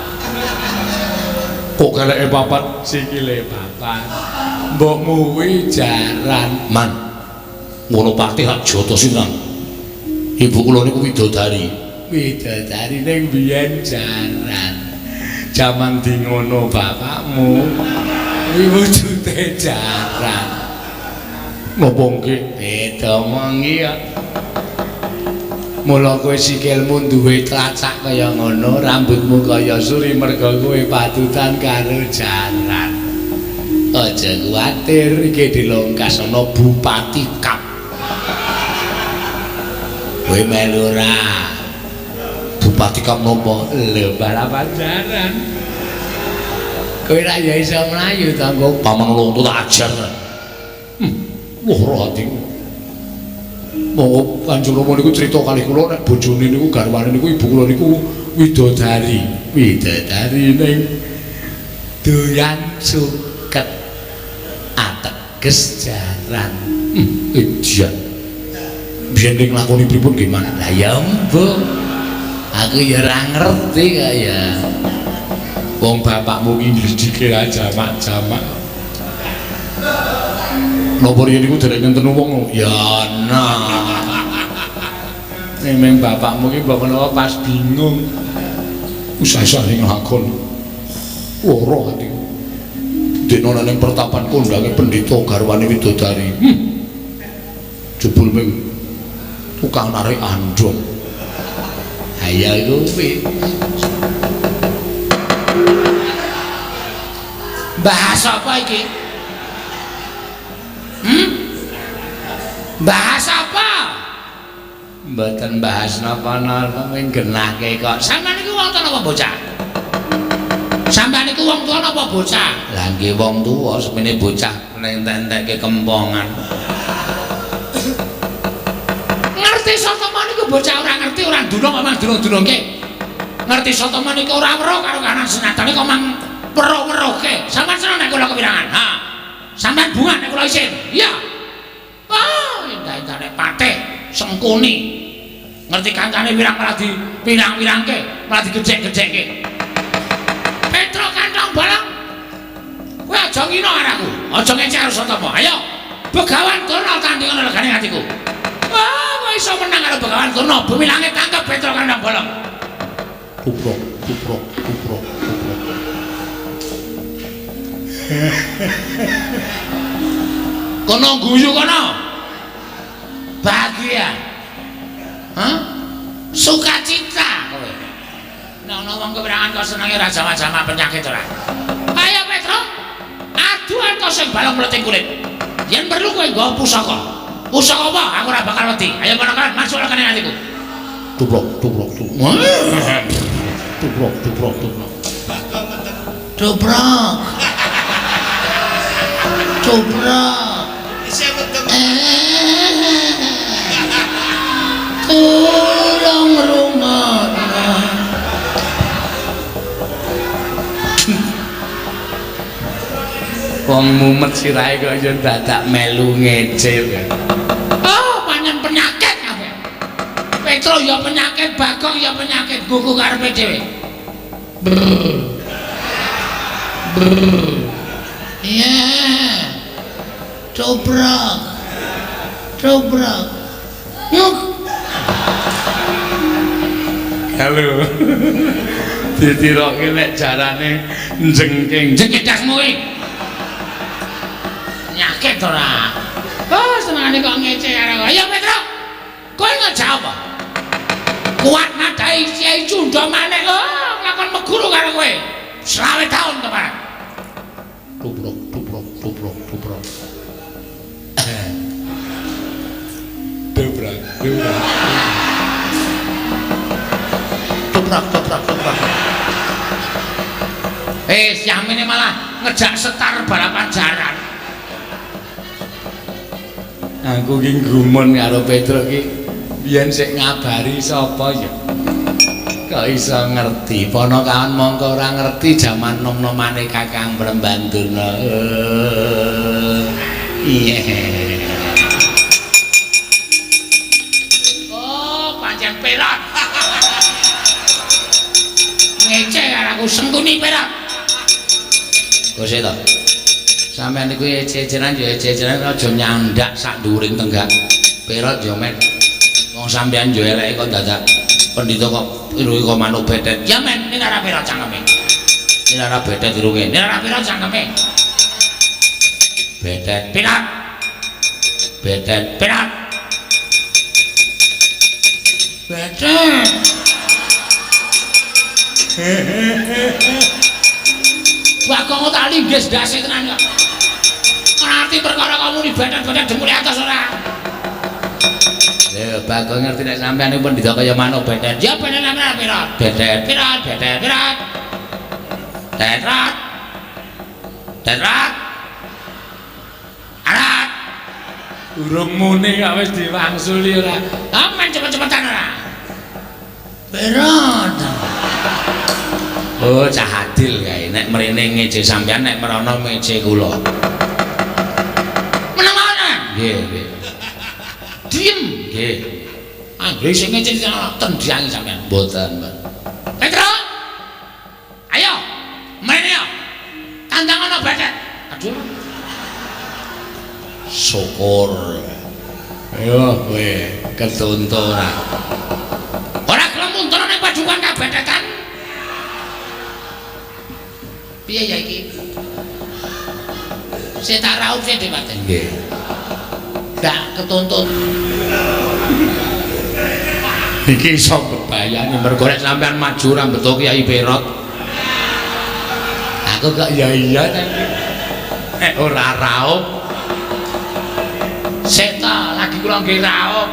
Kok keleke papat? Sikile papat. Mbokmu kuwi jaran. Man. Ngono pati hak joto sinten? Ibu kula niku widodari. Widodari ning biyen jaran. Jaman di ngono bapakmu kuwi wujude jaran. Napa nggih? Beda omongi kok. Mula kowe sikilmu duwe tlacak kaya ngono, rambutmu kaya suri merga kowe patutan karo jaran. Aja kuwatir, iki dilongkas ana Bupati Kap. Kowe melu ora? Bupati Kap napa? Lho, balapan jaran. Kowe ra ya iso mlayu to, nggo Paman Lonto tak ajar. Lara atiku. Monggo Kanjeng Rama niku crita kalih kula nek bojone niku garwane niku ibu kula niku widodari. Widodari ning doyan suket ateges jaran. Edan. Biyen ning lakoni pripun nggih, Man? Lah ya mbuh. Aku ya ora ngerti kok ya. Wong bapakmu ki ndidike ra jamak-jamak. Napa riyen niku dereng enten wong? Ya ana. Ning bapakmu ki mbok menawa pas bingung. Usah-usah ning lakon. Lara atiku. Dene ning pertapan kondange pendhita garwane widodari. Jebul ming tukang narik andong. Ha ya kuwi. Bahas apa iki? Bahas apa? Mboten bahas napa-napa, mung genahke kok. Sampeyan niku wong tuwa napa bocah? Sampeyan niku wong tuwa napa bocah? Lah nggih wong tuwa, semene bocah ning entek-entekke kempongan. Ngerti sapa niku bocah ora ngerti ora ndunung kok mang dunung-dunungke. Ngerti sapa niku ora weruh karo kanan senatane kok mang weruh-weruhke. Sampeyan seneng nek kula kepirangan? Ha. Sampeyan bunga nek kula isin. Iya. Oh, endah-endahne patih Sengkuni. Ngerti kancane wirang malah dipirang-pirangke, malah digecek-gecekke. Petruk kantong bolong. Kowe aja ngino karo aku, aja ngecek karo Satama. Ayo, Begawan Durna tandingan legane atiku. Wah, kowe iso menang karo Begawan Durna, bumi langit tangkep Petruk kantong bolong. Tuprok, tuprok, tuprok, tuprok. Kono guyu kono. Bahagia. Hah? Sukacita kowe. Nek ana wong kepirangan kok senenge ora jamak-jamak penyakit ora. Ayo Petruk, adu antos sing balung mleting kulit. Yen perlu kowe nggawa pusaka. Pusaka apa? Aku ora bakal wedi. Ayo kono-kono masuk lekane atiku. Tuprok, tuprok, tuprok. Tuprok, tuprok, tuprok. Tuprok. Tuprok. Tulung rungono. Wong mumet sirahe kok ya dadak melu ngece. Oh, pancen penyakit kabeh. Petro ya penyakit, Bagong ya penyakit, gugu karepe dhewe. Iya. Tuprok. Tuprok. Nguk. Halo. Ditiroke nek jarane njengking. Jengking dasmu kuwi. Penyakit ora. Oh, senengane kok ngece karo. Ayo Petruk. Kowe ngejak apa? Kuat nadai Kyai Cunda Manik. Oh, nglakon meguru karo kowe. 20 tahun kemarin. Tuprok, tuprok, tuprok, tuprok. Dobrak, dobrak. Toprak, toprak, toprak. Syamine malah ngejak setar balapan jaran. Aku ki gumun karo Petruk ki biyen sik ngabari sapa ya. Kok iso ngerti? Panakawan mongko ora ngerti jaman nom-nomane Kakang Brembandurna. Iya. Oh, pancen perat. Ngece karo aku sengkuni perat. Kose to. Sampeyan niku ece-ecenan ya ece-ecenan aja nyandak sak dhuwuring tenggak. Perat ya men. Wong sampeyan yo eleke kok dadak pendhita kok irunge kok manuk betet. Ya men, nek ora perat cangkeme. Nek ora betet irunge. Nek ora perat cangkeme. Betet perat. Betet perat. Betet. Bagong tak linggis ndase tenan kok. Ora arti perkara kok muni betet-betet dengkule atas ora. Lha Bagong ngerti nek sampean niku pendhita kaya manuk betet. Ya bener sampean perat. Betet perat betet perat. Tetrat. Tetrat. Arat. Urung muni kok wis diwangsuli ora. Aman cepet-cepetan ora. Perat. Oh, cah adil kae. Nek mrene ngece sampean, nek merono ngece kula. Meneng ana. Nggih, nggih. Diem. Nggih. Anggere sing ngece tendyangi sampean. Mboten, Mbak. Petro. Ayo, mrene yo. Tandang ana becek. Aduh. Syukur. Ayo kowe ketuntun ora. Ora gelem muntur ning padukan kabecetan. Piye ya iki? Sik tak raup sik Dewaten. Nggih. Ndak ketuntun. Iki iso bebayani mergo nek sampean maju ora beto Kyai Perot. Aku kok ya iya ta iki. Nek ora raup. Sik ta, lagi kula nggih raup.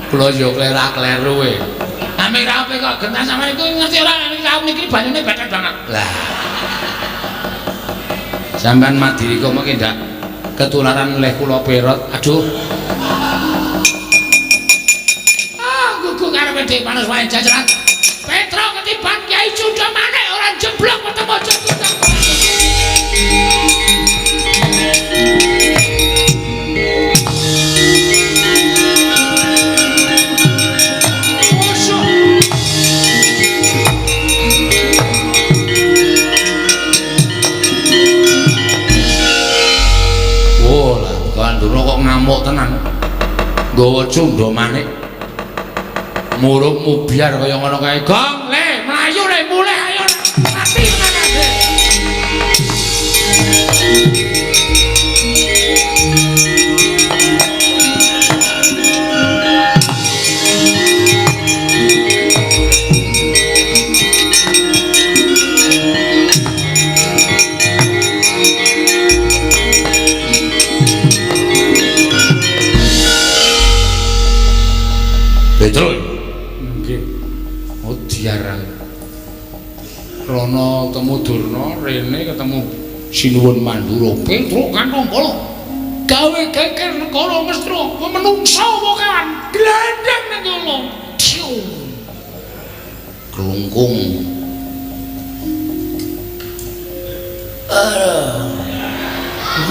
Kula yo klerak-kleru e. Ame raupe kok gentas sampean iku ngerti ora nek raup niki banyune betet banget. Lah. Sampean madiri kok mengki ndak ketularan leh kula Perot. Aduh. Ah, gugu karepe Dik Panus wae jajaran. Petro ketiban Kyai Cunda manik ora jeblok weteng aja tutang. Kok ngamuk tenan nggawa cundha manik muruk mubyar kaya ngono kae. Gong le mlayu le mulih ayo mati tenan kabeh. Petro. Nggih. Oh diarang. Rono ketemu Durna, rene ketemu Sinuwun Mandura. Petro kantong kala. Gawe geger negara Ngastra, menungsa apa kewan? Glandang ning kono. Klungkung.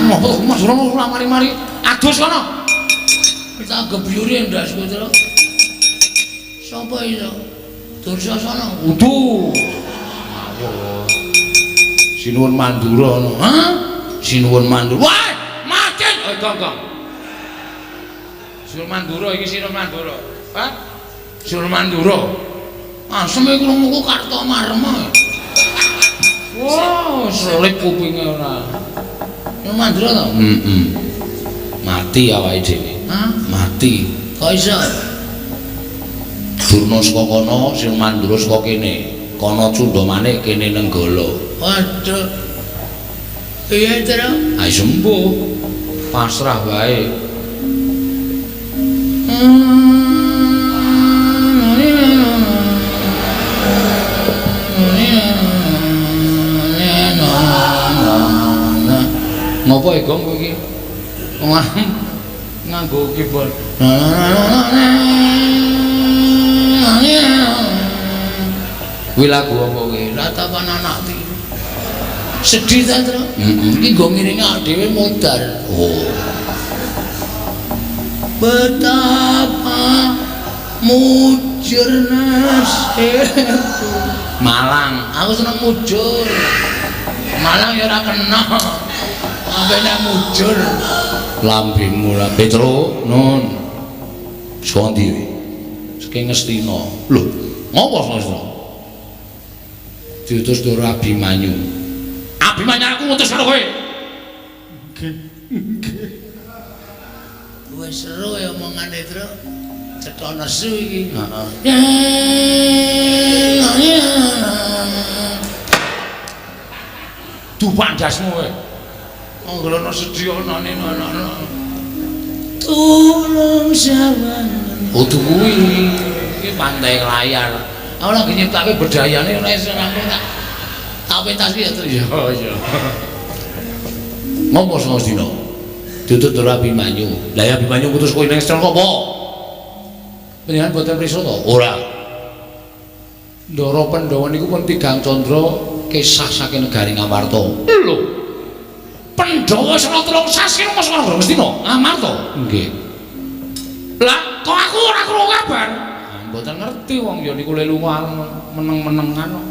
Ngopo Mas Rono ora mari-mari. Adus kono. Tak gebyuri ndas Petro. Sapa iso? Dursasana. Udu. Ngawur. Sinuwun Mandura ngono. Hah? Sinuwun Mandura. Wah, mati. Eh, gong, gong. Sinuwun Mandura iki Sinuwun Mandura. Hah? Sinuwun Mandura. Asem iki krunguku Kartomarma. Wah, selip kupinge ora. Sinuwun Mandura to? Heeh. Mati awake dhewe. Hah? Mati. Kok iso? Durna saka kono, Sinuwun Mandura saka kene. Kono cundha manik kene Nenggala. Waduh. Piye, Tru? Ayo sembuh. Pasrah wae. Ngopo e, Gong, kowe iki? Nganggo keyboard. Kuwi lagu apa kuwi? Ratapan anak iki. Sedih ta, Tru? Heeh. Iki nggo ngiringi dhewe modar. Oh. Betapa mujur nasibku. Malang, aku seneng mujur. Malang ya ora kena. Sampe nek mujur. Lambemu lah Petro, nun. Saka ndi? Saking Ngastina. Lho, ngopo saka Ngastina? Diutus Ndara Abimanyu. Abimanyu aku ngutus karo kowe. Nggih. Nggih. Wis seru ya omongane, Tru. Cetha nesu iki. Heeh. Dupak ndasmu kowe. Anggere ana sedih anane ana. Tulung sawangan. Kudu kuwi. Iki pantai layar. Aku lagi nyiptake bedayane ora iso aku tak pentas ya, Tru. Iya, iya. Ngopo saka Ngastina? Diutus Ndara Abimanyu. Lah ya Abimanyu ngutus kowe ning Ngastina apa? Panjenengan boten prisa to? Ora. Ndara Pandhawa niku pun tigang candra kesah saking negari Ngamarta. Lho. Pandhawa saka 3 sasi nang saka negara Ngastina, Ngamarta. Nggih. Lah, kok aku ora krungu kabar? Mboten ngerti wong ya niku le lunga meneng-menengan kok.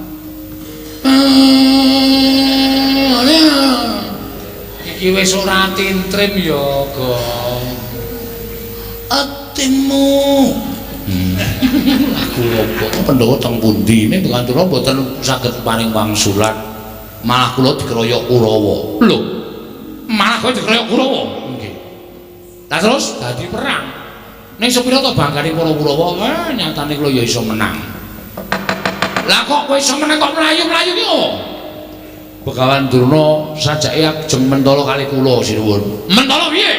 Iki wis ora tintrim ya, Gong. Atimu. Aku opo Pandhawa teng pundi? Ning Bekantura mboten saged paring wangsulan. Malah kula dikeroyok Kurawa. Lho. Malah kowe dikeroyok Kurawa? Nggih. Lah terus dadi perang. Ning sepira to bangkane para Kurawa? Nyatane kula ya iso menang. Lah kok kowe iso menang kok mlayu-mlayu ki opo? Begawan Durna sajake ajeng mentala kali kula sinuwun. Mentala piye?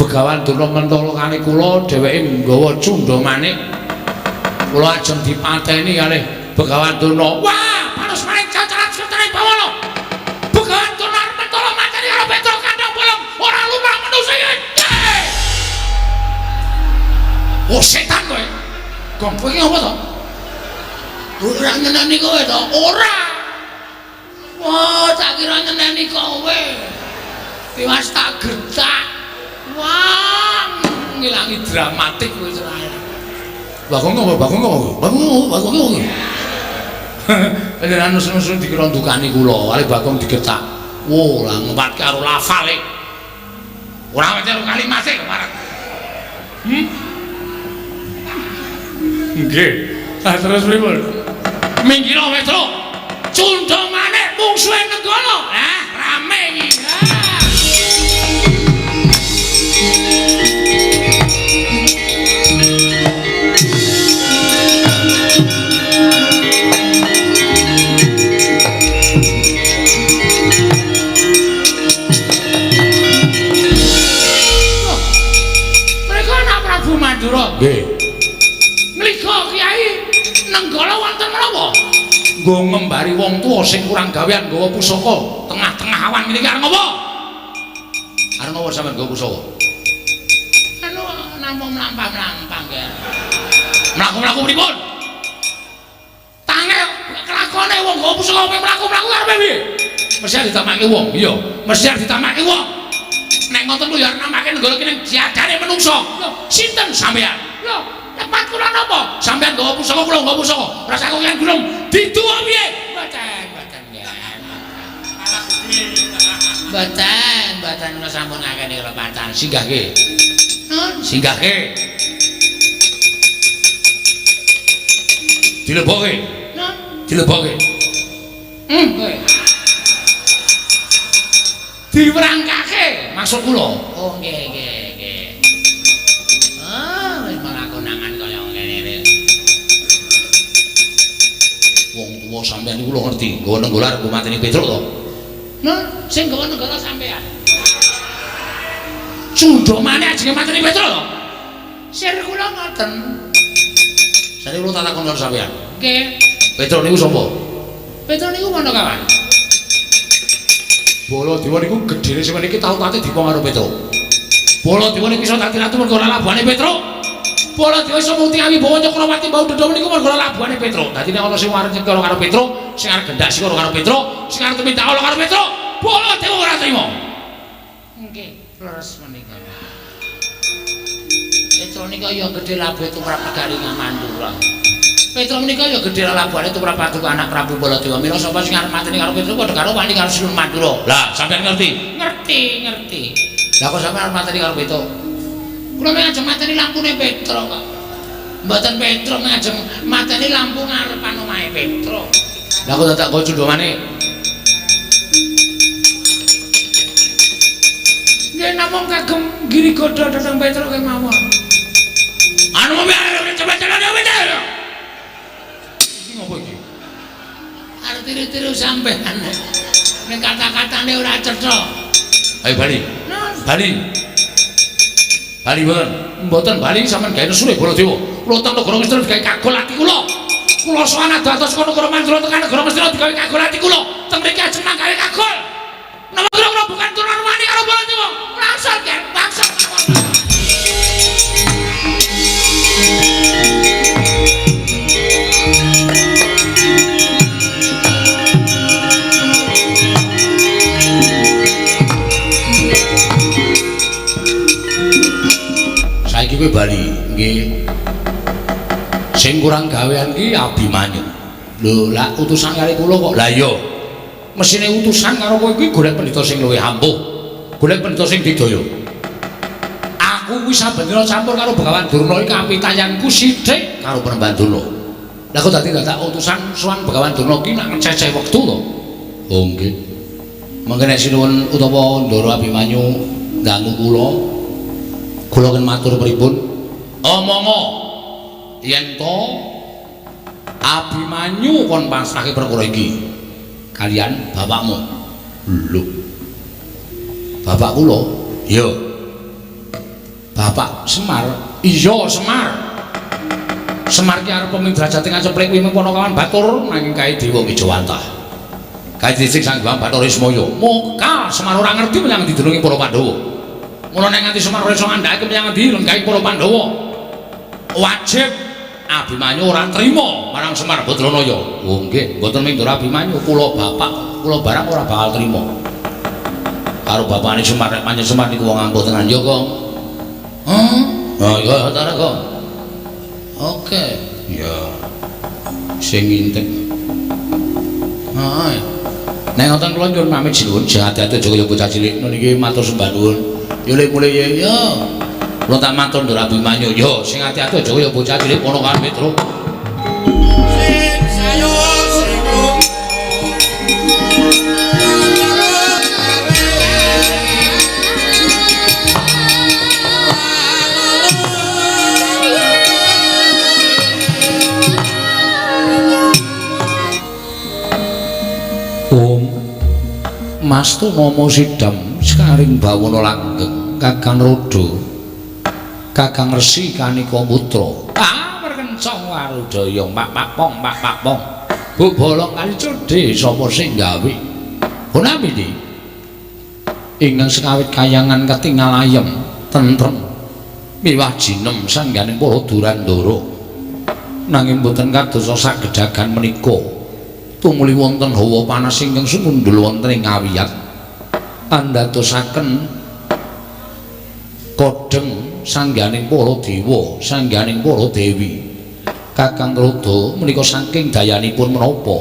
Begawan Durna mentala kali kula, dheweke nggawa cundha manik. Kula ajeng dipateni kalih Begawan Durna. Wah, panus manik cacaran setane bawana. Begawan Durna arep mentala mateni karo Petruk kandhang bolong, ora lumrah manusa iki. Oh setan kowe. Gong kowe iki apa to? Ora nyeneni kowe to? Ora. Wah, tak kira nyeneni kowe. Tiwas tak gertak. Wah, ngilangi dramatik kowe cerai. Bagong apa? Bagong apa? Bagong, bagong apa? Panjenengan nesu-nesu dikira ndukani kula, kali Bagong digetak. Wo, lah ngempatke karo lafale. Ora ngerti karo kalimate kemarin. Nggih. Lah terus pripun? Minggiro Petro. Cundha manik mungsuhe Nenggala. Lah, rame iki. Mereka anak Prabu Mandura. Nggih. Ngliga Kyai Nenggala wonten menapa? Nggo ngembari wong tuwa sing kurang gawean nggawa pusaka tengah-tengah awan ngene iki arep ngopo? Arep ngopo sampean nggawa pusaka? Anu namung mlampah-mlampah nggih. Mlaku-mlaku pripun? Tange kelakone wong nggawa pusaka kowe mlaku-mlaku arepe piye? Mesti arep ditamake wong. Iya, mesti arep ditamake wong. Nek ngoten ku ya arep namake Nenggala ki ning diadane menungso. Lho, sinten sampean? Lho, lepat kula napa? Sampean nggawa pusaka kula nggawa pusaka. Rasa aku yen gunung diduwa piye? Mboten, mboten nggih. Mboten, mboten kula sampun ngakeni kelepatan. Singgahke. Nun, Singgahke. Dilebokke. Nun, Dilebokke. Kowe. Diwerangkake maksud kula. Oh, nggih, nggih, nggih. Ah, wis malah konangan kaya ngene iki. Wong tuwa sampean niku lho ngerti, nggawa Nenggala arep mateni Petruk to. Nun, sing nggawa Nenggala sampean. Cundha maneh ajenge mateni Petruk to? Sir kula ngoten. Sare kula tak takon karo sampean. Nggih. Petruk niku sapa? Petruk niku Pandakawan. Baladewa niku gedhene sampeyan iki tau tate dipong karo Petruk. Baladewa niku iso dadi ratu mergo lalabuhane Petruk. Baladewa iso mukti awibawa Cakrawati mbau dada menika merga labuhane Petruk. Dadi nek ana sing arep nyekara karo Petruk, sing arep gendak sikara karo Petruk, sing arep tumindak ala karo Petruk, Baladewa ora trima. Nggih, leres menika. Petruk nika ya gedhe labuhe tumrap negari Mandura. Petruk menika ya gedhe labuhane tumrap paduka anak Prabu Baladewa. Mila sapa sing arep mateni karo Petruk padha karo wani karo Sinuwun Mandura. Lah, sampeyan ngerti? Ngerti, ngerti. Lah kok sampeyan arep mateni karo Petruk? Kula ngajeng mateni lampune Petruk kok. Mboten Petruk ngajeng mateni lampu ngarepan omahe Petruk. Lah kok dadak go cundhomane? Nggih namung kagem giri godha dhateng Petruk kemawon. Anu iki ngopo iki? Arep tiru-tiru sampean. Ning kata-katane ora cetha. Ayo bali. Bali. Bali mboten. Mboten bali sampean gawe nesune Baladewa. Kula teng negara Ngastina digawe kagol ati kula. Kula sowan adoh-adoh saka negara Mandura tekan negara Ngastina digawe kagol ati kula. Teng mriki ajeng manggawe kagol. Napa kira-kira bukan turunan wani karo Baladewa? Langsung gen, langsung mawon. Saiki kowe bali, nggih. Sing kurang gawean ki Abimanyu. Lho, lah utusan kali kula kok. Lah iya. Mesine utusan karo kowe kuwi golek pendhita sing luwih ampuh. Golek pendhita sing didaya. Aku kuwi saben dina campur karo Begawan Durna iki kapitayanku sithik karo Penemban Durna. Lah kok dadi dadak utusan sowan Begawan Durna ki nak ngececeh wektu to. Oh nggih. Mangke nek sinuwun utawa Ndara Abimanyu dangu kula, kula ken matur pripun? Omongo yen to Abimanyu kon pasrahke perkara iki kalian bapakmu. Lho. Bapak kula? Iya. Bapak Semar? Iya, Semar. Semar ki arep pemimpin derajate ngaceplik kuwi Panakawan Batur nanging kae dewa Ngejawantah. Kae dhisik Sang Hyang Bathara Ismaya. Moka Semar ora ngerti menyang endi dununge para Pandhawa. Mula nek nganti Semar ora iso ngandhakake menyang endi lenggahe para Pandhawa. Wajib Abimanyu ora trima marang Semar Badranaya. Oh nggih, mboten mung Ndara Abimanyu, kula bapak, kula barang ora bakal trima. Karo bapakne Semar, nek pancen Semar niku wong ampuh tenan ya, Kong. Hah? Oh iya, tara, Kong. Oke. Ya. Sing ngintip. Heeh. Nek ngoten kula nyuwun pamit sinuwun, ati-ati aja kaya bocah cilik niki matur sembah nuwun. Ya le mulih ya. Ya. Kula tak matur Ndara Abimanyu. Yo sing ati-ati aja kaya bocah cilik ponakan Petruk. Sing sayo sing Om Mastu Nama Sidam sekaring bawana langgeng Kakang Rodo Kakang Resi Kanika Putra. Ah, perkencong warudaya mak mak pong mak mak pong. Bu bolong kali cedhe sapa sing gawe? Punami di. Ingkang sekawit kayangan ketingal ayem tentrem miwah jinem sangganing para durandara. Nanging boten kadosa sagedagan menika. Tumuli wonten hawa panas ingkang sumundhul wonten ing awiyat. Andadosaken kodheng sangganing para dewa, sangganing para dewi. Kakang Rodo menika saking dayanipun menapa?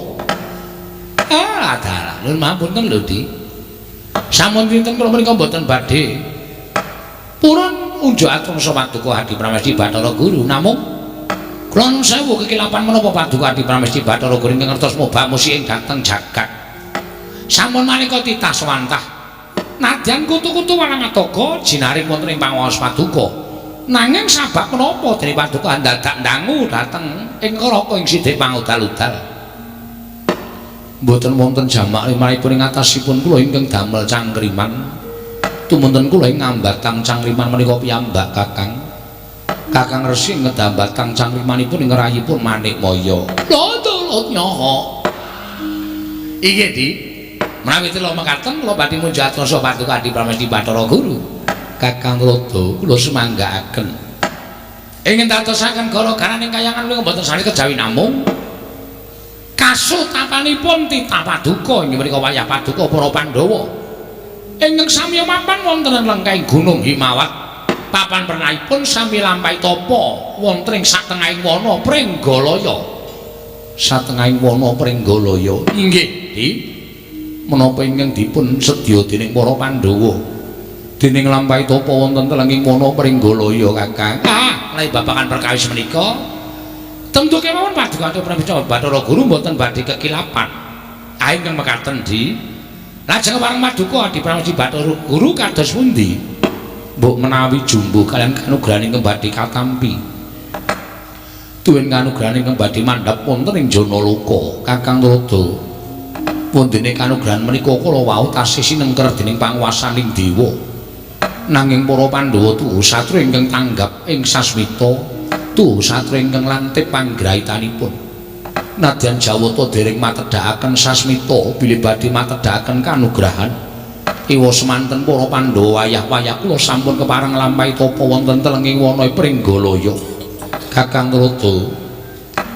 Ah, dalah. Nuwun mapunten lho, Di. Sampun pinten kula menika mboten badhe purun unjuk atur paduka Adi Pramesti Bathara Guru, namung kula nuwun sewu kekilapan menapa paduka Adi Pramesti Bathara Guru ingkang ngertos mobak musik ing dhateng jagat. Sampun maneka titah swantah. Nadyan kutu-kutu walang atoga jinaring wonten ing pangaos paduka. Nanging sabab menapa dene paduka ndadak ndangu dhateng ing neraka ing sidhe pangudal-udal. Mboten wonten jamak limrahipun ing atasipun kula ingkang damel cangkriman. Tumunten kula ing ngambatang cangkriman menika piyambak Kakang. Kakang Resi ngedambatang cangkrimanipun ing rayipun Manikmaya. Lho, tulut nyoho. Iki Di, menawi tila mekaten kula badhe munjat rasa paduka Adi Pramesti Bathara Guru. Kakang Rodo kula sumanggaaken. Ingkang dadosaken gara-garaning kayangan menika mboten sami kejawi namung kasutapanipun titah paduka inggih menika wayah paduka para Pandhawa. Ingkang sami mapan wonten ing lengkahing Gunung Himawat. Papan pernahipun sami lampahi tapa wonten ing satengahing wana Pringgalaya. Satengahing wana Pringgalaya. Inggih, Di. Menapa ingkang dipun sedya dening para Pandhawa? Dening lampahi tapa wonten telenging wana Pringgalaya, Kakang. Ah, menawi babagan perkawis menika tentu kemawon paduka Prabu Bathara Guru mboten badhe kekilapan. Ah, ingkang mekaten, Di. Lajeng wareng paduka Adi Pramesti Bathara Guru kados pundi? Mbok menawi jumbuh kaliyan kanugrahan ingkang badhe katampi. Tuwin kanugrahan ingkang badhe mandhap wonten ing Janaloka, Kakang Tuladha. Wondene kanugrahan menika kala wau tasih sinengker dening panguwasaning dewa. Nanging para Pandhawa tuhu satru ingkang tanggap ing sasmita, tuhu satru ingkang lantip panggrahitanipun. Nadyan Jawata dereng matedhakaken sasmita bilih badhe matedhakaken kanugrahan. Ewa semanten para Pandhawa wayah-wayah kula sampun kepareng nglampahi tapa wonten telenging wana Pringgalaya. Kakang Tuladha,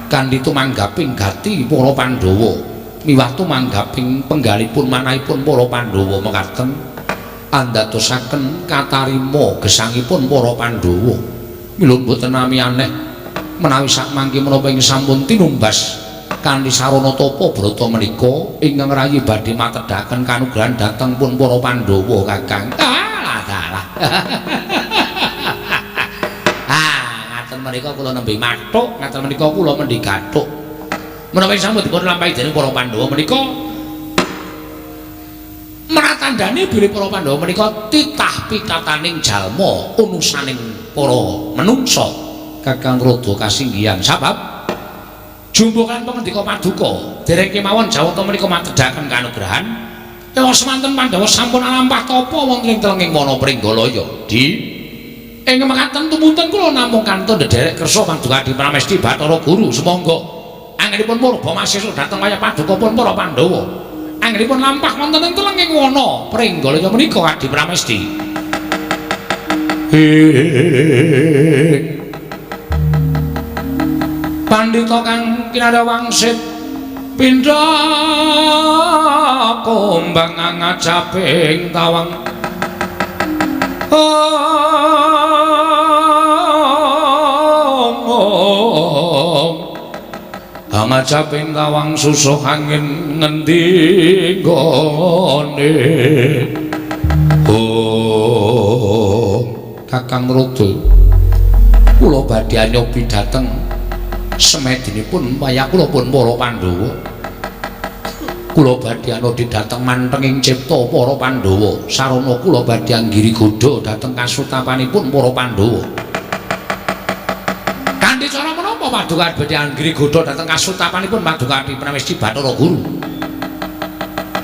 kanthi tumanggaping gati para Pandhawa miwah tumanggaping penggalipun manahipun para Pandhawa mekaten andadosaken katarima gesangipun para Pandhawa. Mila mboten nami aneh menawi sakmangke menapa ing sampun tinumbas kanthi sarana tapa brata menika ingkang rayi badhe matedhaken kanugrahan dhateng pun para Pandhawa, Kakang. Ah, dalah. Ah, ngaten menika kula nembe mathuk, ngaten menika kula mendhi gathuk. Menawi sampun dipun lampahi dening para Pandhawa menika meratandani bilih para Pandhawa menika titah pitataning jalma unusaning para menungsa. Kakang Tuladha kasinggihan sabab jumbuh kan pangendika paduka dereng kemawon Jawata menika matedhaken kanugrahan. Ewa semanten Pandhawa sampun alampah tapa wonten ing telenging wana Pringgalaya. Di ing mekaten tumunten kula namung kantun ndherek kersa paduka Adi Pramesti Bathara Guru sumangga anggenipun murba masesa dhateng wayah paduka pun para Pandhawa anggenipun lampah wonten ing telenging wana Pringgalaya menika Adi Pramesti. Pandhita kang kinarya wangsit pindha kumbang ngajaping tawang. Ngajaping tawang susuh angin ngendi nggone. Oh, Kakang Tuladha, kula badhe anyobi dhateng semedinipun wayah kula pun para Pandhawa. Kula badhe anodi dhateng mantenging cipta para Pandhawa. Sarana kula badhe anggiri godha dhateng kasutapanipun para Pandhawa. Kanthi cara menapa paduka badhe anggiri godha dhateng kasutapanipun paduka Adi Pramesti Bathara Guru?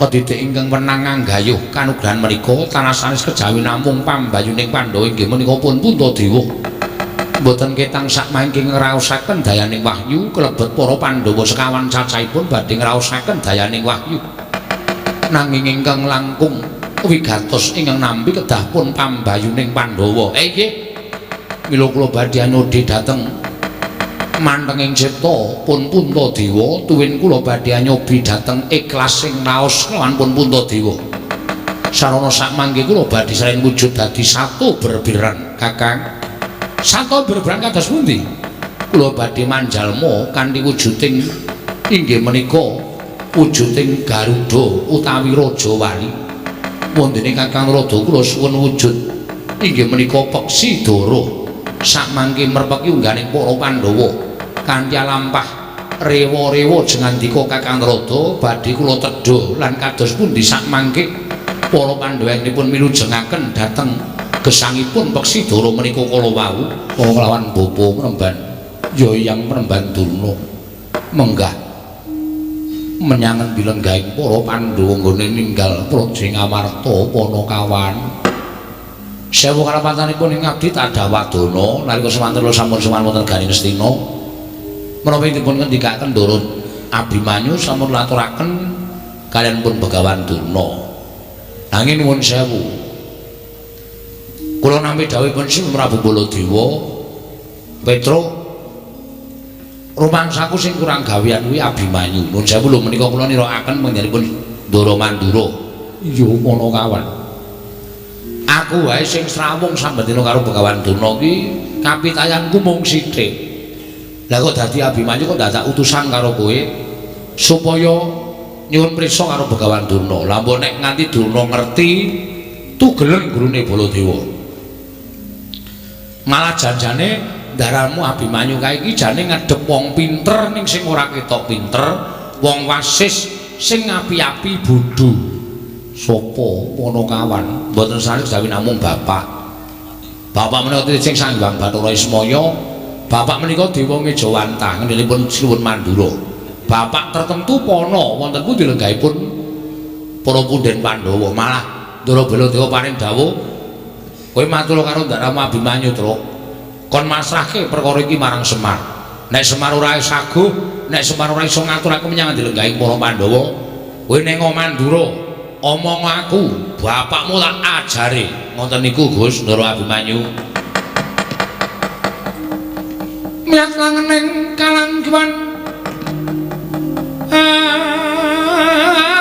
Pedidik ingkang wenang anggayuh kanugrahan menika tanah sanes kejawi namung pambayuning Pandhawa inggih menika pun Puntadewa. Mboten ketang sakmangke ngraosaken dayaning wahyu kelebet para Pandhawa sekawan cacahipun badhe ngraosaken dayaning wahyu. Nanging ingkang langkung wigatos ingkang nampi kedah pun pambayuning Pandhawa. Nggih. Mila kula badhe anodhi dhateng mantenging cipta pun Puntadewa tuwin kula badhe anyobi dhateng ikhlas sing raos kelawan pun Puntadewa. Sarana sakmangke kula badhe saren wujud dadi satu berbiran, Kakang. Sato berberan kados pundi? Kula badhe manjalma kanthi wujuding inggih menika wujuding Garuda utawi Raja Wali. Wondene Kakang Tuladha kula suwun wujud inggih menika Peksi Dara. Sakmangke merpeki ungganing para Pandhawa kanthi lampah rewa-rewa jengandika Kakang Tuladha badhe kula tedha lan kados pundi sakmangke para Pandhawa ingkang milujengaken dhateng gesangipun Peksi Dara menika kala wau kelawan bapa Mremban Yayang Mremban Durna menggah menyang endi lenggahing para Pandhawa nggone ninggal Praja Ngamarta Panakawan. Sewu karapatanipun ing abdi tadawadana nalika semanten kula sampun sowan wonten Garing Ngastina menapa dipun ngendikaken Ndara Abimanyu sampun laturaken kaliyan pun Begawan Durna. Nanging nuwun sewu, kula nampi dawuhipun Sri Prabu Baladewa Petro, rumangsaku sing kurang gawean kuwi Abimanyu. Nuwun sewu lho menika kula nirakaken panjenenganipun Ndara Mandura. Iya ngono kawan. Aku wae sing srawung saben dina karo Begawan Durna ki kapitayanku mung sithik. Lah kok dadi Abimanyu kok dadak utusan karo kowe supaya nyuwun prisa karo Begawan Durna. Lah mbok nek nganti Durna ngerti tugelen gurune Baladewa. Malah janjane ndaramu Abimanyu kae iki jane ngadhep wong pinter ning sing ora ketok pinter, wong wasis sing api-api bodho. Sopo ngono kawan? Mboten sanes gawe namung bapak. Bapak menika sing Sang Hyang Bathara Ismaya, bapak menika dewa ngejawantah ngendelipun Sinuwun Mandura. Bapak tertentu pana wonten pundi lenggahipun para punden Pandhawa. Malah Ndara Baladewa paring dawuh, kowe matur karo ndaramu Abimanyu, Truk. Kon masrahke perkara iki marang Semar. Nek Semar ora saguh, nek Semar ora iso ngatur aku menyang dilenggahing para Pandhawa, kowe ning Mandura omong aku, bapakmu tak ajare. Ngoten niku Gus Ndara Abimanyu. Miyat langening kalangguan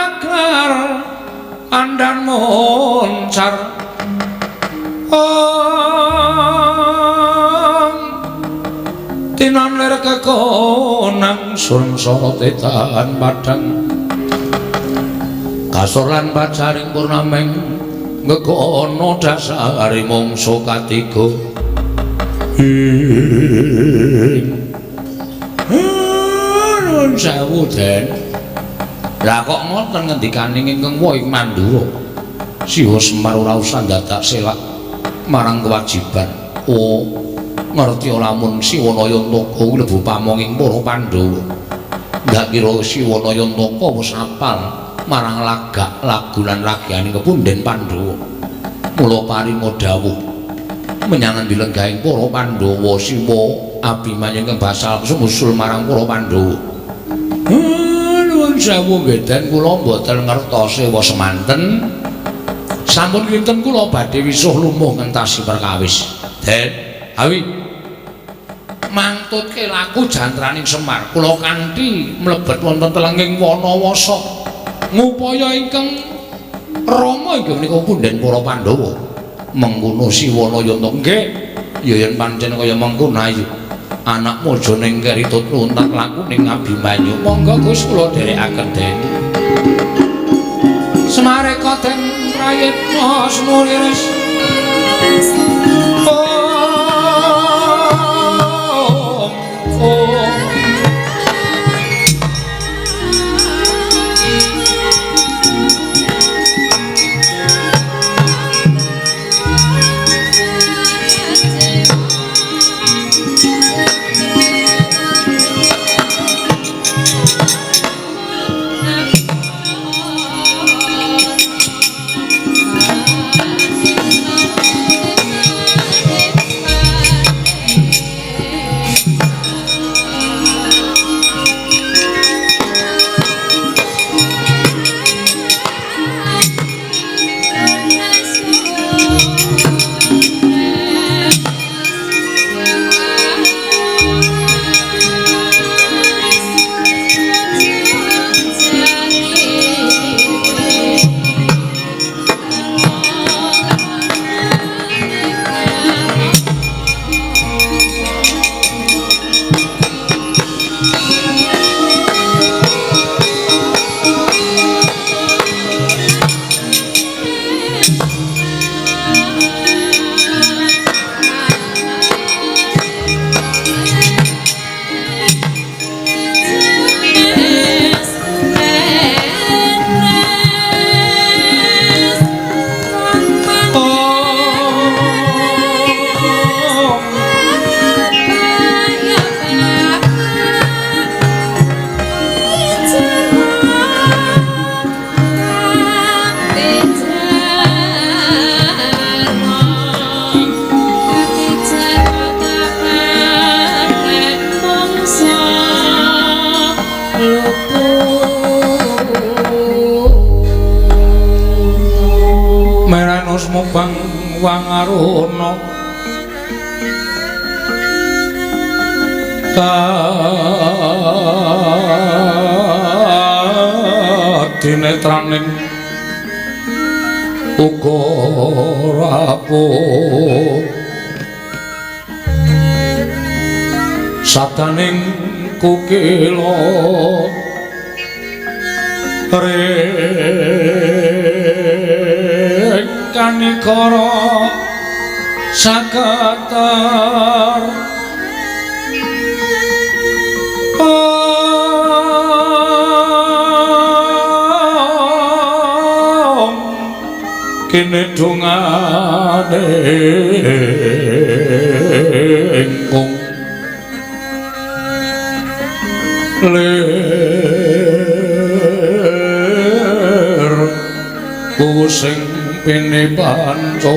aklar andan moncar om tinon lir kekonang sun sorote tahan padang kasor lan pacaring purnameng ngekono dasare mangsa katiga. Nuwun sewu, Den. Lah kok ngoten ngendikane ingkang wa ing Mandura. Siwa Semar ora usah dadak selak marang kewajiban. Oh, ngerti lamun Siwa Nayantaka kuwi lebu pamonging para Pandhawa. Ndak kira Siwa Nayantaka wis apal marang lagak lagu lan lagiane kepunden Pandhawa. Mula paringa dawuh menyang endi lenggahing para Pandhawa Siwa Abimanyu ingkang basal sumusul marang para Pandhawa. Nuwun sewu nggih Den, kula mboten ngertos sewa semanten. Sampun kinten kula badhe wisuh lumuh ngentasi perkawis. Den, awi mantutke laku jantraning Semar, kula kanthi mlebet wonten telenging Wanawasa ngupaya ingkang rama inggih menika punden para Pandhawa. Mengkono Siwa Nayanta nggih, ya yen pancen kaya mengkono ayo anakmu aja ning keri tut luntak laku ning Abimanyu. Monggo Gus kula dherekaken Den. Semareka den prayitna sumuriris. Om om. Meranus mubang wangaruna Kadinetraning uga rapuh sadaning kukila ring kanikara sakatar kene dongane ingkung lir sing pini panca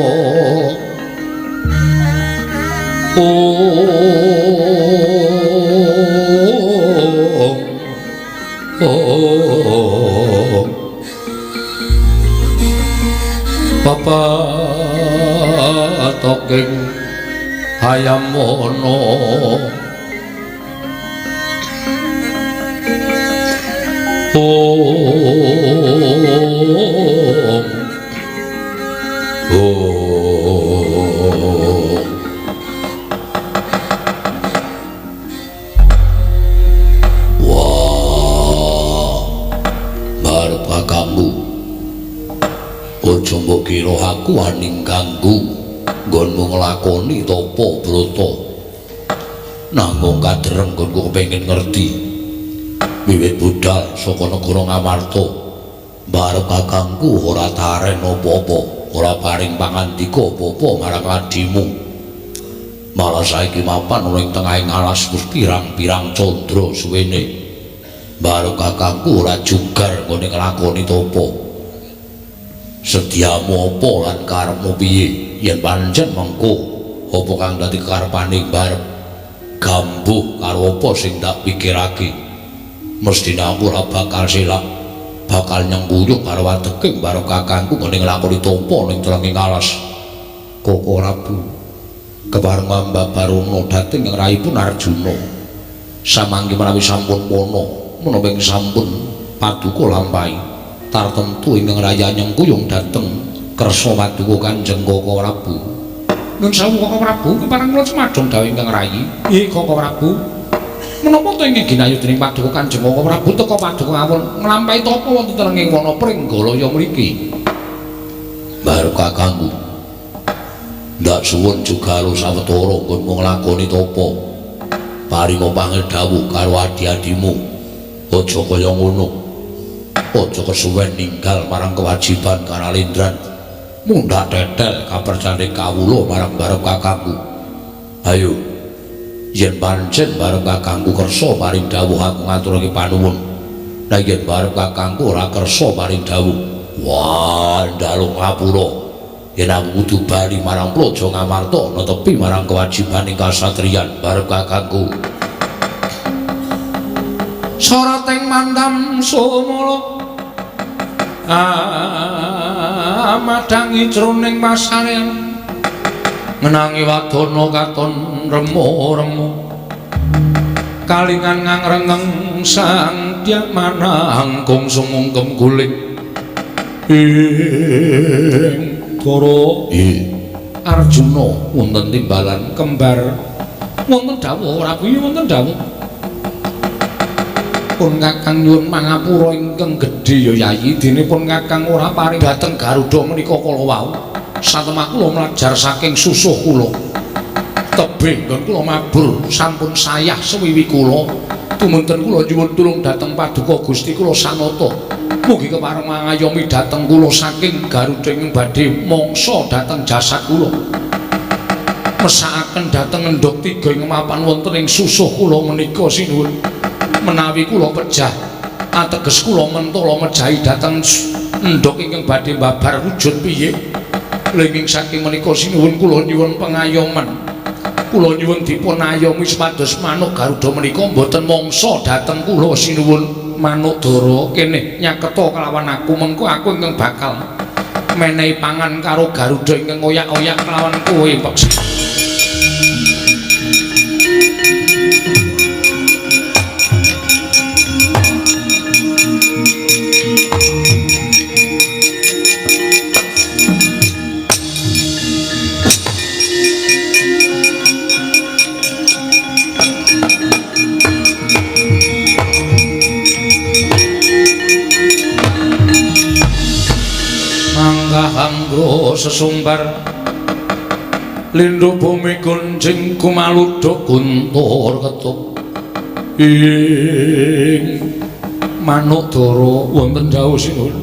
om papatoking hayam wana om om. Wah, marep kakangku, aja mbok kira aku wani ganggu nggonmu nglakoni tapa brata. Nanggung kadereng nggonku kepengin ngerti. Wiwit budal saka negara Ngamarta, barep kakangku ora taren apa-apa, ora paring pangandika apa-apa marang adimu. Malah saiki mapan ing tengahing alas wis pirang-pirang candra suwene. Barep kakangku ora jugar nggone nglakoni tapa. Sediamu apa lan karepmu piye? Yen pancen mengko apa kang dadi karepane barep gambuh karo apa sing tak pikirake. Mesthine aku ora bakal selak, bakal nyengkuyung karo ateking barep kakangku nggone nglakoni tapa ning telenging alas. Koko Prabu kepareng Mbah Barono dhateng ing rahipun Arjuna. Samangke menawi sampun pono, menapa ing sampun paduka lampahi, tartemtu ingkang raya nyengkuyung dhateng kersa paduka Kanjeng Koko Prabu. Nuwun sewu Koko Prabu, kepareng kula cumadong dawuh ingkang rayi. Nggih Koko Prabu. Menapa to ingkang ginayu dening paduka Kanjeng Koko Prabu teka paduka ngawon nglampahi tapa wonten telenging wana Pringgalaya mriki? Barep kakangku, ndak suwun jugalo sawetara nggonmu nglakoni tapa. Paringa pangedhawuh karo adi-adimu, aja kaya ngono. Aja kesuwen ninggal marang kewajiban karalindran. Mundhak tetel kapercane kawula marang barep kakangku. Ayo, yen pancen barep kakangku kersa paring dawuh aku ngaturake panuwun. Lah yen barep kakangku ora kersa paring dawuh, wah njaluk ngapura. Yen aku kudu bali marang Praja Ngamarta netepi marang kewajibaning kasatriyan barep kakangku. Sarating mandam sumala amadhangi jroning pasarean ngenangi wadana katon remo-remo kalingan ngangrengeng sang dyamanang kung sumungkem guling ing Dara Arjuna wonten timbalan kembar wonten dawuh ora kuwi wonten dawuh pun kakang nyuwun pangapura ingkang gedhe ya Yayi, dene pun kakang ora paring dhateng Garuda menika kala wau. Satemah kula mlajar saking susuh kula tebih nggon kula mabur sampun sayah sewiwi kula. Tumunten kula nyuwun tulung dhateng paduka Gusti kula Sanata, mugi kepareng mangayomi dhateng kula saking Garuda ingkang badhe mangsa dhateng jasad kula. Mesakaken dhateng endhog tiga ing mapan wonten ing susuh kula menika sinuwun. Menawi kula pejah ateges kula mentala mejahi dhateng endhog ingkang badhe babar wujud piye. Lenging saking menika sinuwun kula nyuwun pengayoman, kula nyuwun dipun ayomi supados manuk Garuda menika mboten mangsa dhateng kula sinuwun. Manuk Dara kene nyaketa kelawan aku, mengko aku ingkang bakal menehi pangan karo Garuda ingkang oyak-oyak kelawan kowe peksa. Garuda sesumbar lindhu bumi gunjing kumaludha guntur ketuk ing manuk dara wonten dawuh sinuwun.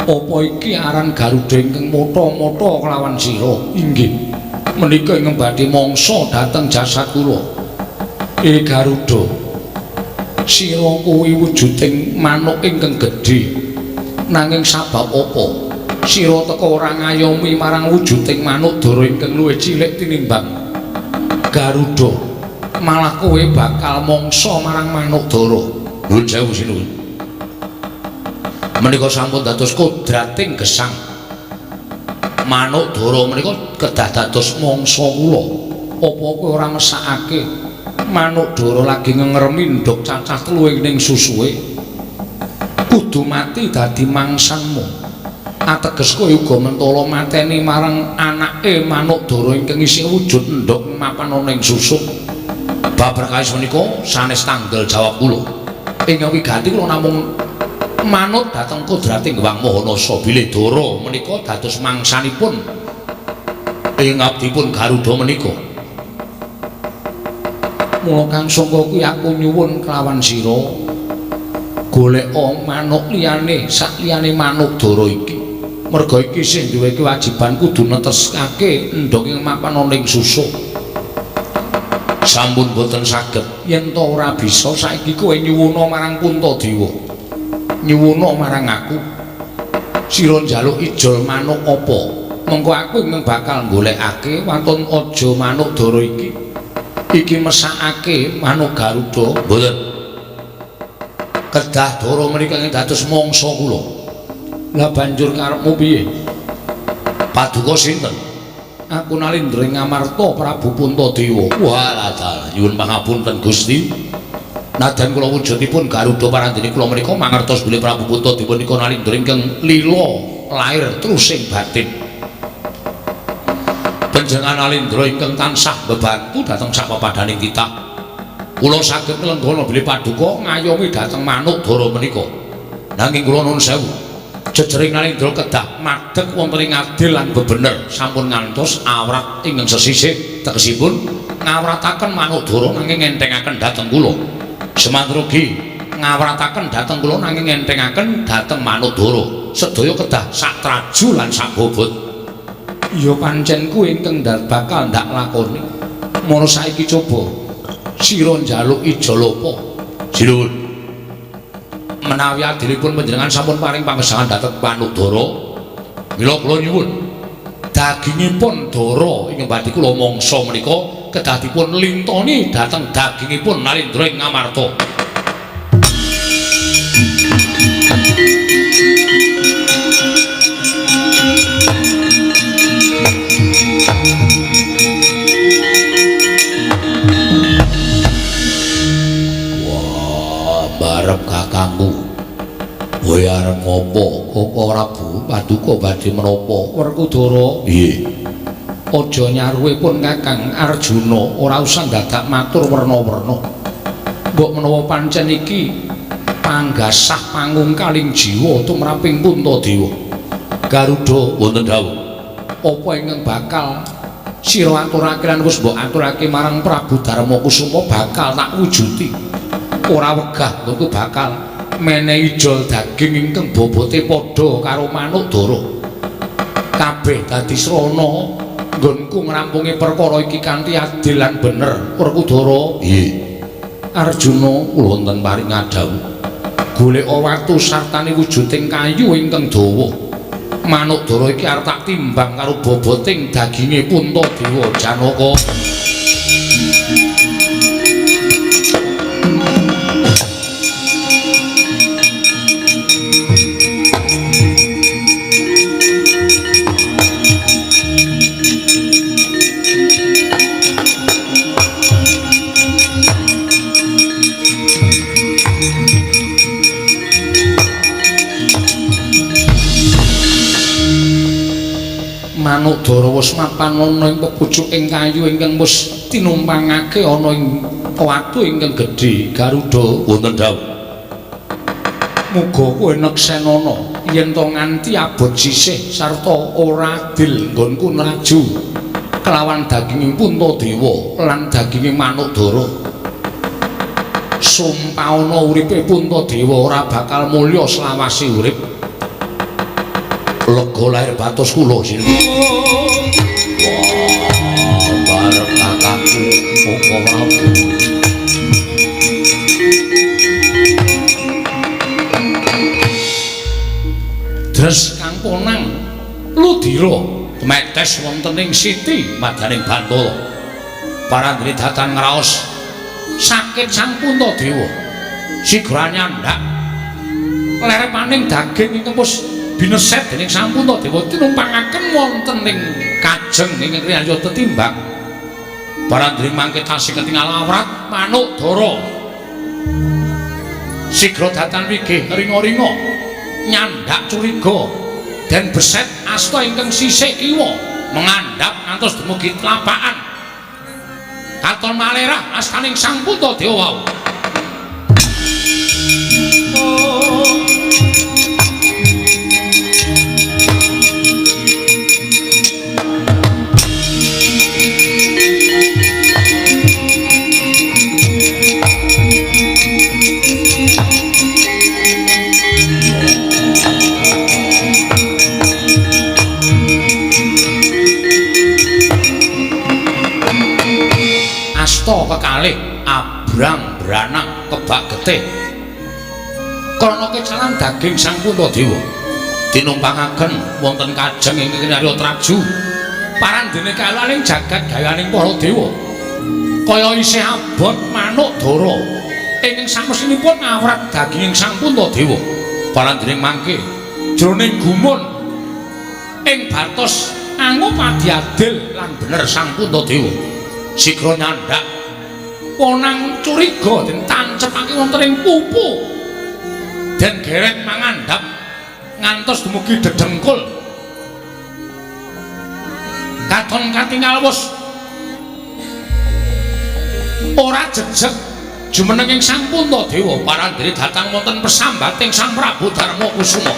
Apa iki aran Garuda ingkang motha-motha kelawan sira? Inggih. Menika ingkang badhe mangsa dhateng jasad kula. Garuda, sira kuwi wujuding manuk ingkang gedhe. Nanging sabab apa sira teka ora ngayomi marang wujuding manuk dara ingkang luwih cilik tinimbang Garuda, malah kowe bakal mangsa marang manuk dara? Nuwun sewu sinuwun. Menika sampun dados kodrating gesang. Manuk dara menika kedah dados mangsa kula. Apa kowe ora mesakake manuk dara lagi ngengremi ndhog cacah telu ing susuwe? Kudu mati dadi mangsanmu. Ateges kowe uga mentala mateni marang anake manuk dara ingkang isih wujud ndhog mapan ana ing susuk. Bab perkawis menika sanes tanggel jawab kula. Ingkang wigati kula namung manut dhateng kodrating Hyang Maha Nasa bilih dara menika dados mangsanipun ing abdipun Garuda menika. Mula kang sangka kuwi aku nyuwun kelawan sira goleka manuk liyane sakliyane manuk dara iki. Merga iki sing duwe kewajiban kudu neteskake endhog ing mapan ana ing susuk. Sampun boten saged. Yen ta ora bisa saiki kowe nyuwuna marang Puntadewa. Nyuwuna marang aku. Sira njaluk ijol manuk apa? Mengko aku ingkang bakal golekake waton aja manuk dara iki. Iki mesakake manuk Garuda. Mboten. Kedah dara menika ing dados mangsa kula. Lah banjur karepmu piye? Paduka sinten? Aku Nalindra ing Amarta Prabu Puntadewa. Walah dalah, nyuwun pangapunten Gusti. Nadan kula wujudipun Garuda parandene kula menika mangertos bilih Prabu Puntadewa menika Nalindra ingkang lila lair trusing batin. Panjenengan Nalindra ingkang tansah bebantu dhateng sapepadhaning titah. Kula saged nglenggana bilih paduka ngayomi dhateng manuk dara menika. Nanging kula nuwun sewu. Jejering Nalindra kedah madheg wonten ing adil lan bebener sampun ngantos awrat ingkang sesisih tegesipun ngawrataken manuk dara nanging ngentengaken dhateng kula. Semanten ugi ngawrataken dhateng kula nanging ngentengaken dhateng manuk dara. Sedaya kedah sak traju lan sak bobot. Ya pancen kuwi ingkang bakal ndak lakoni. Mula saiki coba sira njaluk ijol apa? Sinuwun. Menawi adilipun panjenengan sampun paring pangesangan dhateng manuk dara, mila kula nyuwun dagingipun dara ingkang badhe kula mangsa menika kedah dipun lintoni dhateng dagingipun Nalindra ing Ngamarta. Wah, barep kakangku. Kowe arep ngopo? Kok Prabu paduka badhe menapa? Werkudara. Nggih. Aja nyaruwe pun Kakang Arjuna, ora usah dadak matur werna-werna. Mbok menawa pancen iki panggasah pangungkaling jiwa tumraping Puntadewa. Garuda wonten dawuh. Apa ingkang bakal sira aturake lan wis mbok aturake marang Prabu Darmakusuma bakal tak wujuti. Ora wegah nggonku bakal menehi ijol daging ingkang bobote padha karo manuk dara. Kabeh dadi srana nggonku ngrampungi perkara iki kanthi adil lan bener. Werkudara. Nggih. Arjuna kula wonten paring ngadhawuh. Goleka watu sartane wujuding kayu ingkang dawa. Manuk dara iki arep tak timbang karo boboting daginge Puntadewa Janaka. Manuk dara wis mapan ana ing pepucuking kayu ingkang wis tinumpangake ana ing watu ingkang gedhe. Garuda wonten dawuh. Muga kowe neksenana yen to nganti abot sisih sarta ora adil nggonku nraju kelawan daginging Puntadewa lan daginging manuk dara. Sumpahana uripe Puntadewa ora bakal mulya selawase urip. Lega lahir batos kula sini. Wah, bareng kakangku Koko Prabu. Dres kang ponang ludira tumetes wonten ing siti madaning Bantala. Parandene datan ngraos sakit Sang Puntadewa. Sigra nyandak lerepaning daging ingkang wis bineset dening Sang Puntadewa tinumpangaken wonten ing kajeng ingkang kriya tetimbang. Parandene mangke tasih ketingal awrat manuk dara. Sigra datan wigih ringa-ringa nyandak curiga den beset asta ingkang sisih kiwa mengandhap ngantos dumugi tlapakan. Katon malerah astaning Sang Puntadewa wau. Kekalih abrang branang kebak getih krana kecalan daging Sang Puntadewa tinumpangaken wonten kajeng ingkang kinarya traju. Parandene kaelaning jagat gayaning para dewa kaya isih abot manuk dara ingkang samesinipun awrat daginging Sang Puntadewa. Parandene mangke jroning gumun ing batos angupadi adil lan bener Sang Puntadewa. Sigra nyandak ponang curiga den tancepake wonten ing pupu den geret mangandhap ngantos dumugi dedengkul. Katon katingal wus ora jejeg jumenenging Sang Puntadewa. Parandene datang wonten pesambating Sang Prabu Darmakusuma.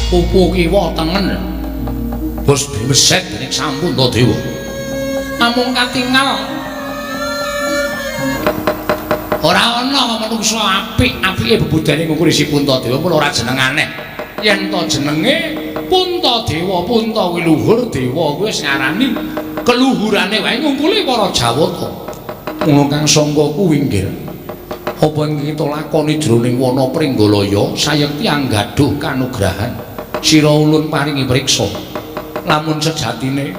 Pupu kiwa tengen wis bimeset dening Sang Puntadewa. Namung katingal ora ana manungsa apik-apike bebudane ngukuri si Puntadewa pun ora jeneng aneh. Yen to jenenge Puntadewa, Punta kuwi luhur, dewa kuwi wis ngarani keluhurane wae ngungkuli para Jawata. Mula kang sangka kuwi nggih apa ing kita lakoni jroning wana Pringgalaya sayekti anggaduh kanugrahan. Sira ulun paringi priksa lamun sejatine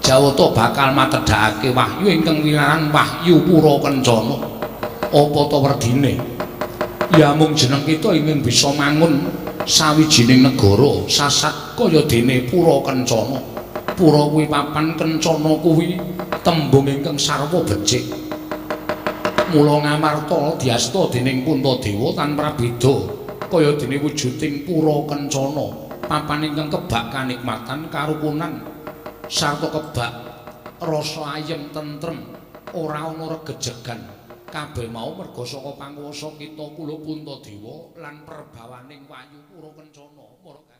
Jawata bakal matedhakake wahyu ingkang winaran wahyu Pura Kencana. Apa ta werdine? Ya mung jeneng kita ingin bisa mangun sawijining negara sasat kaya dene Pura Kencana. Pura kuwi papan, kencana kuwi tembung ingkang sarwa becik. Mula ngamarta diasta dening Puntadewa tan prabeda kaya dene wujuding Pura Kencana. Papan ingkang kebak kanikmatan karukunan sarta kebak rasa ayem tentrem ora ana regejegan. Kabeh mau merga saka panguwasa kita kula Puntadewa lan perbawaning wahyu Pura Kencana.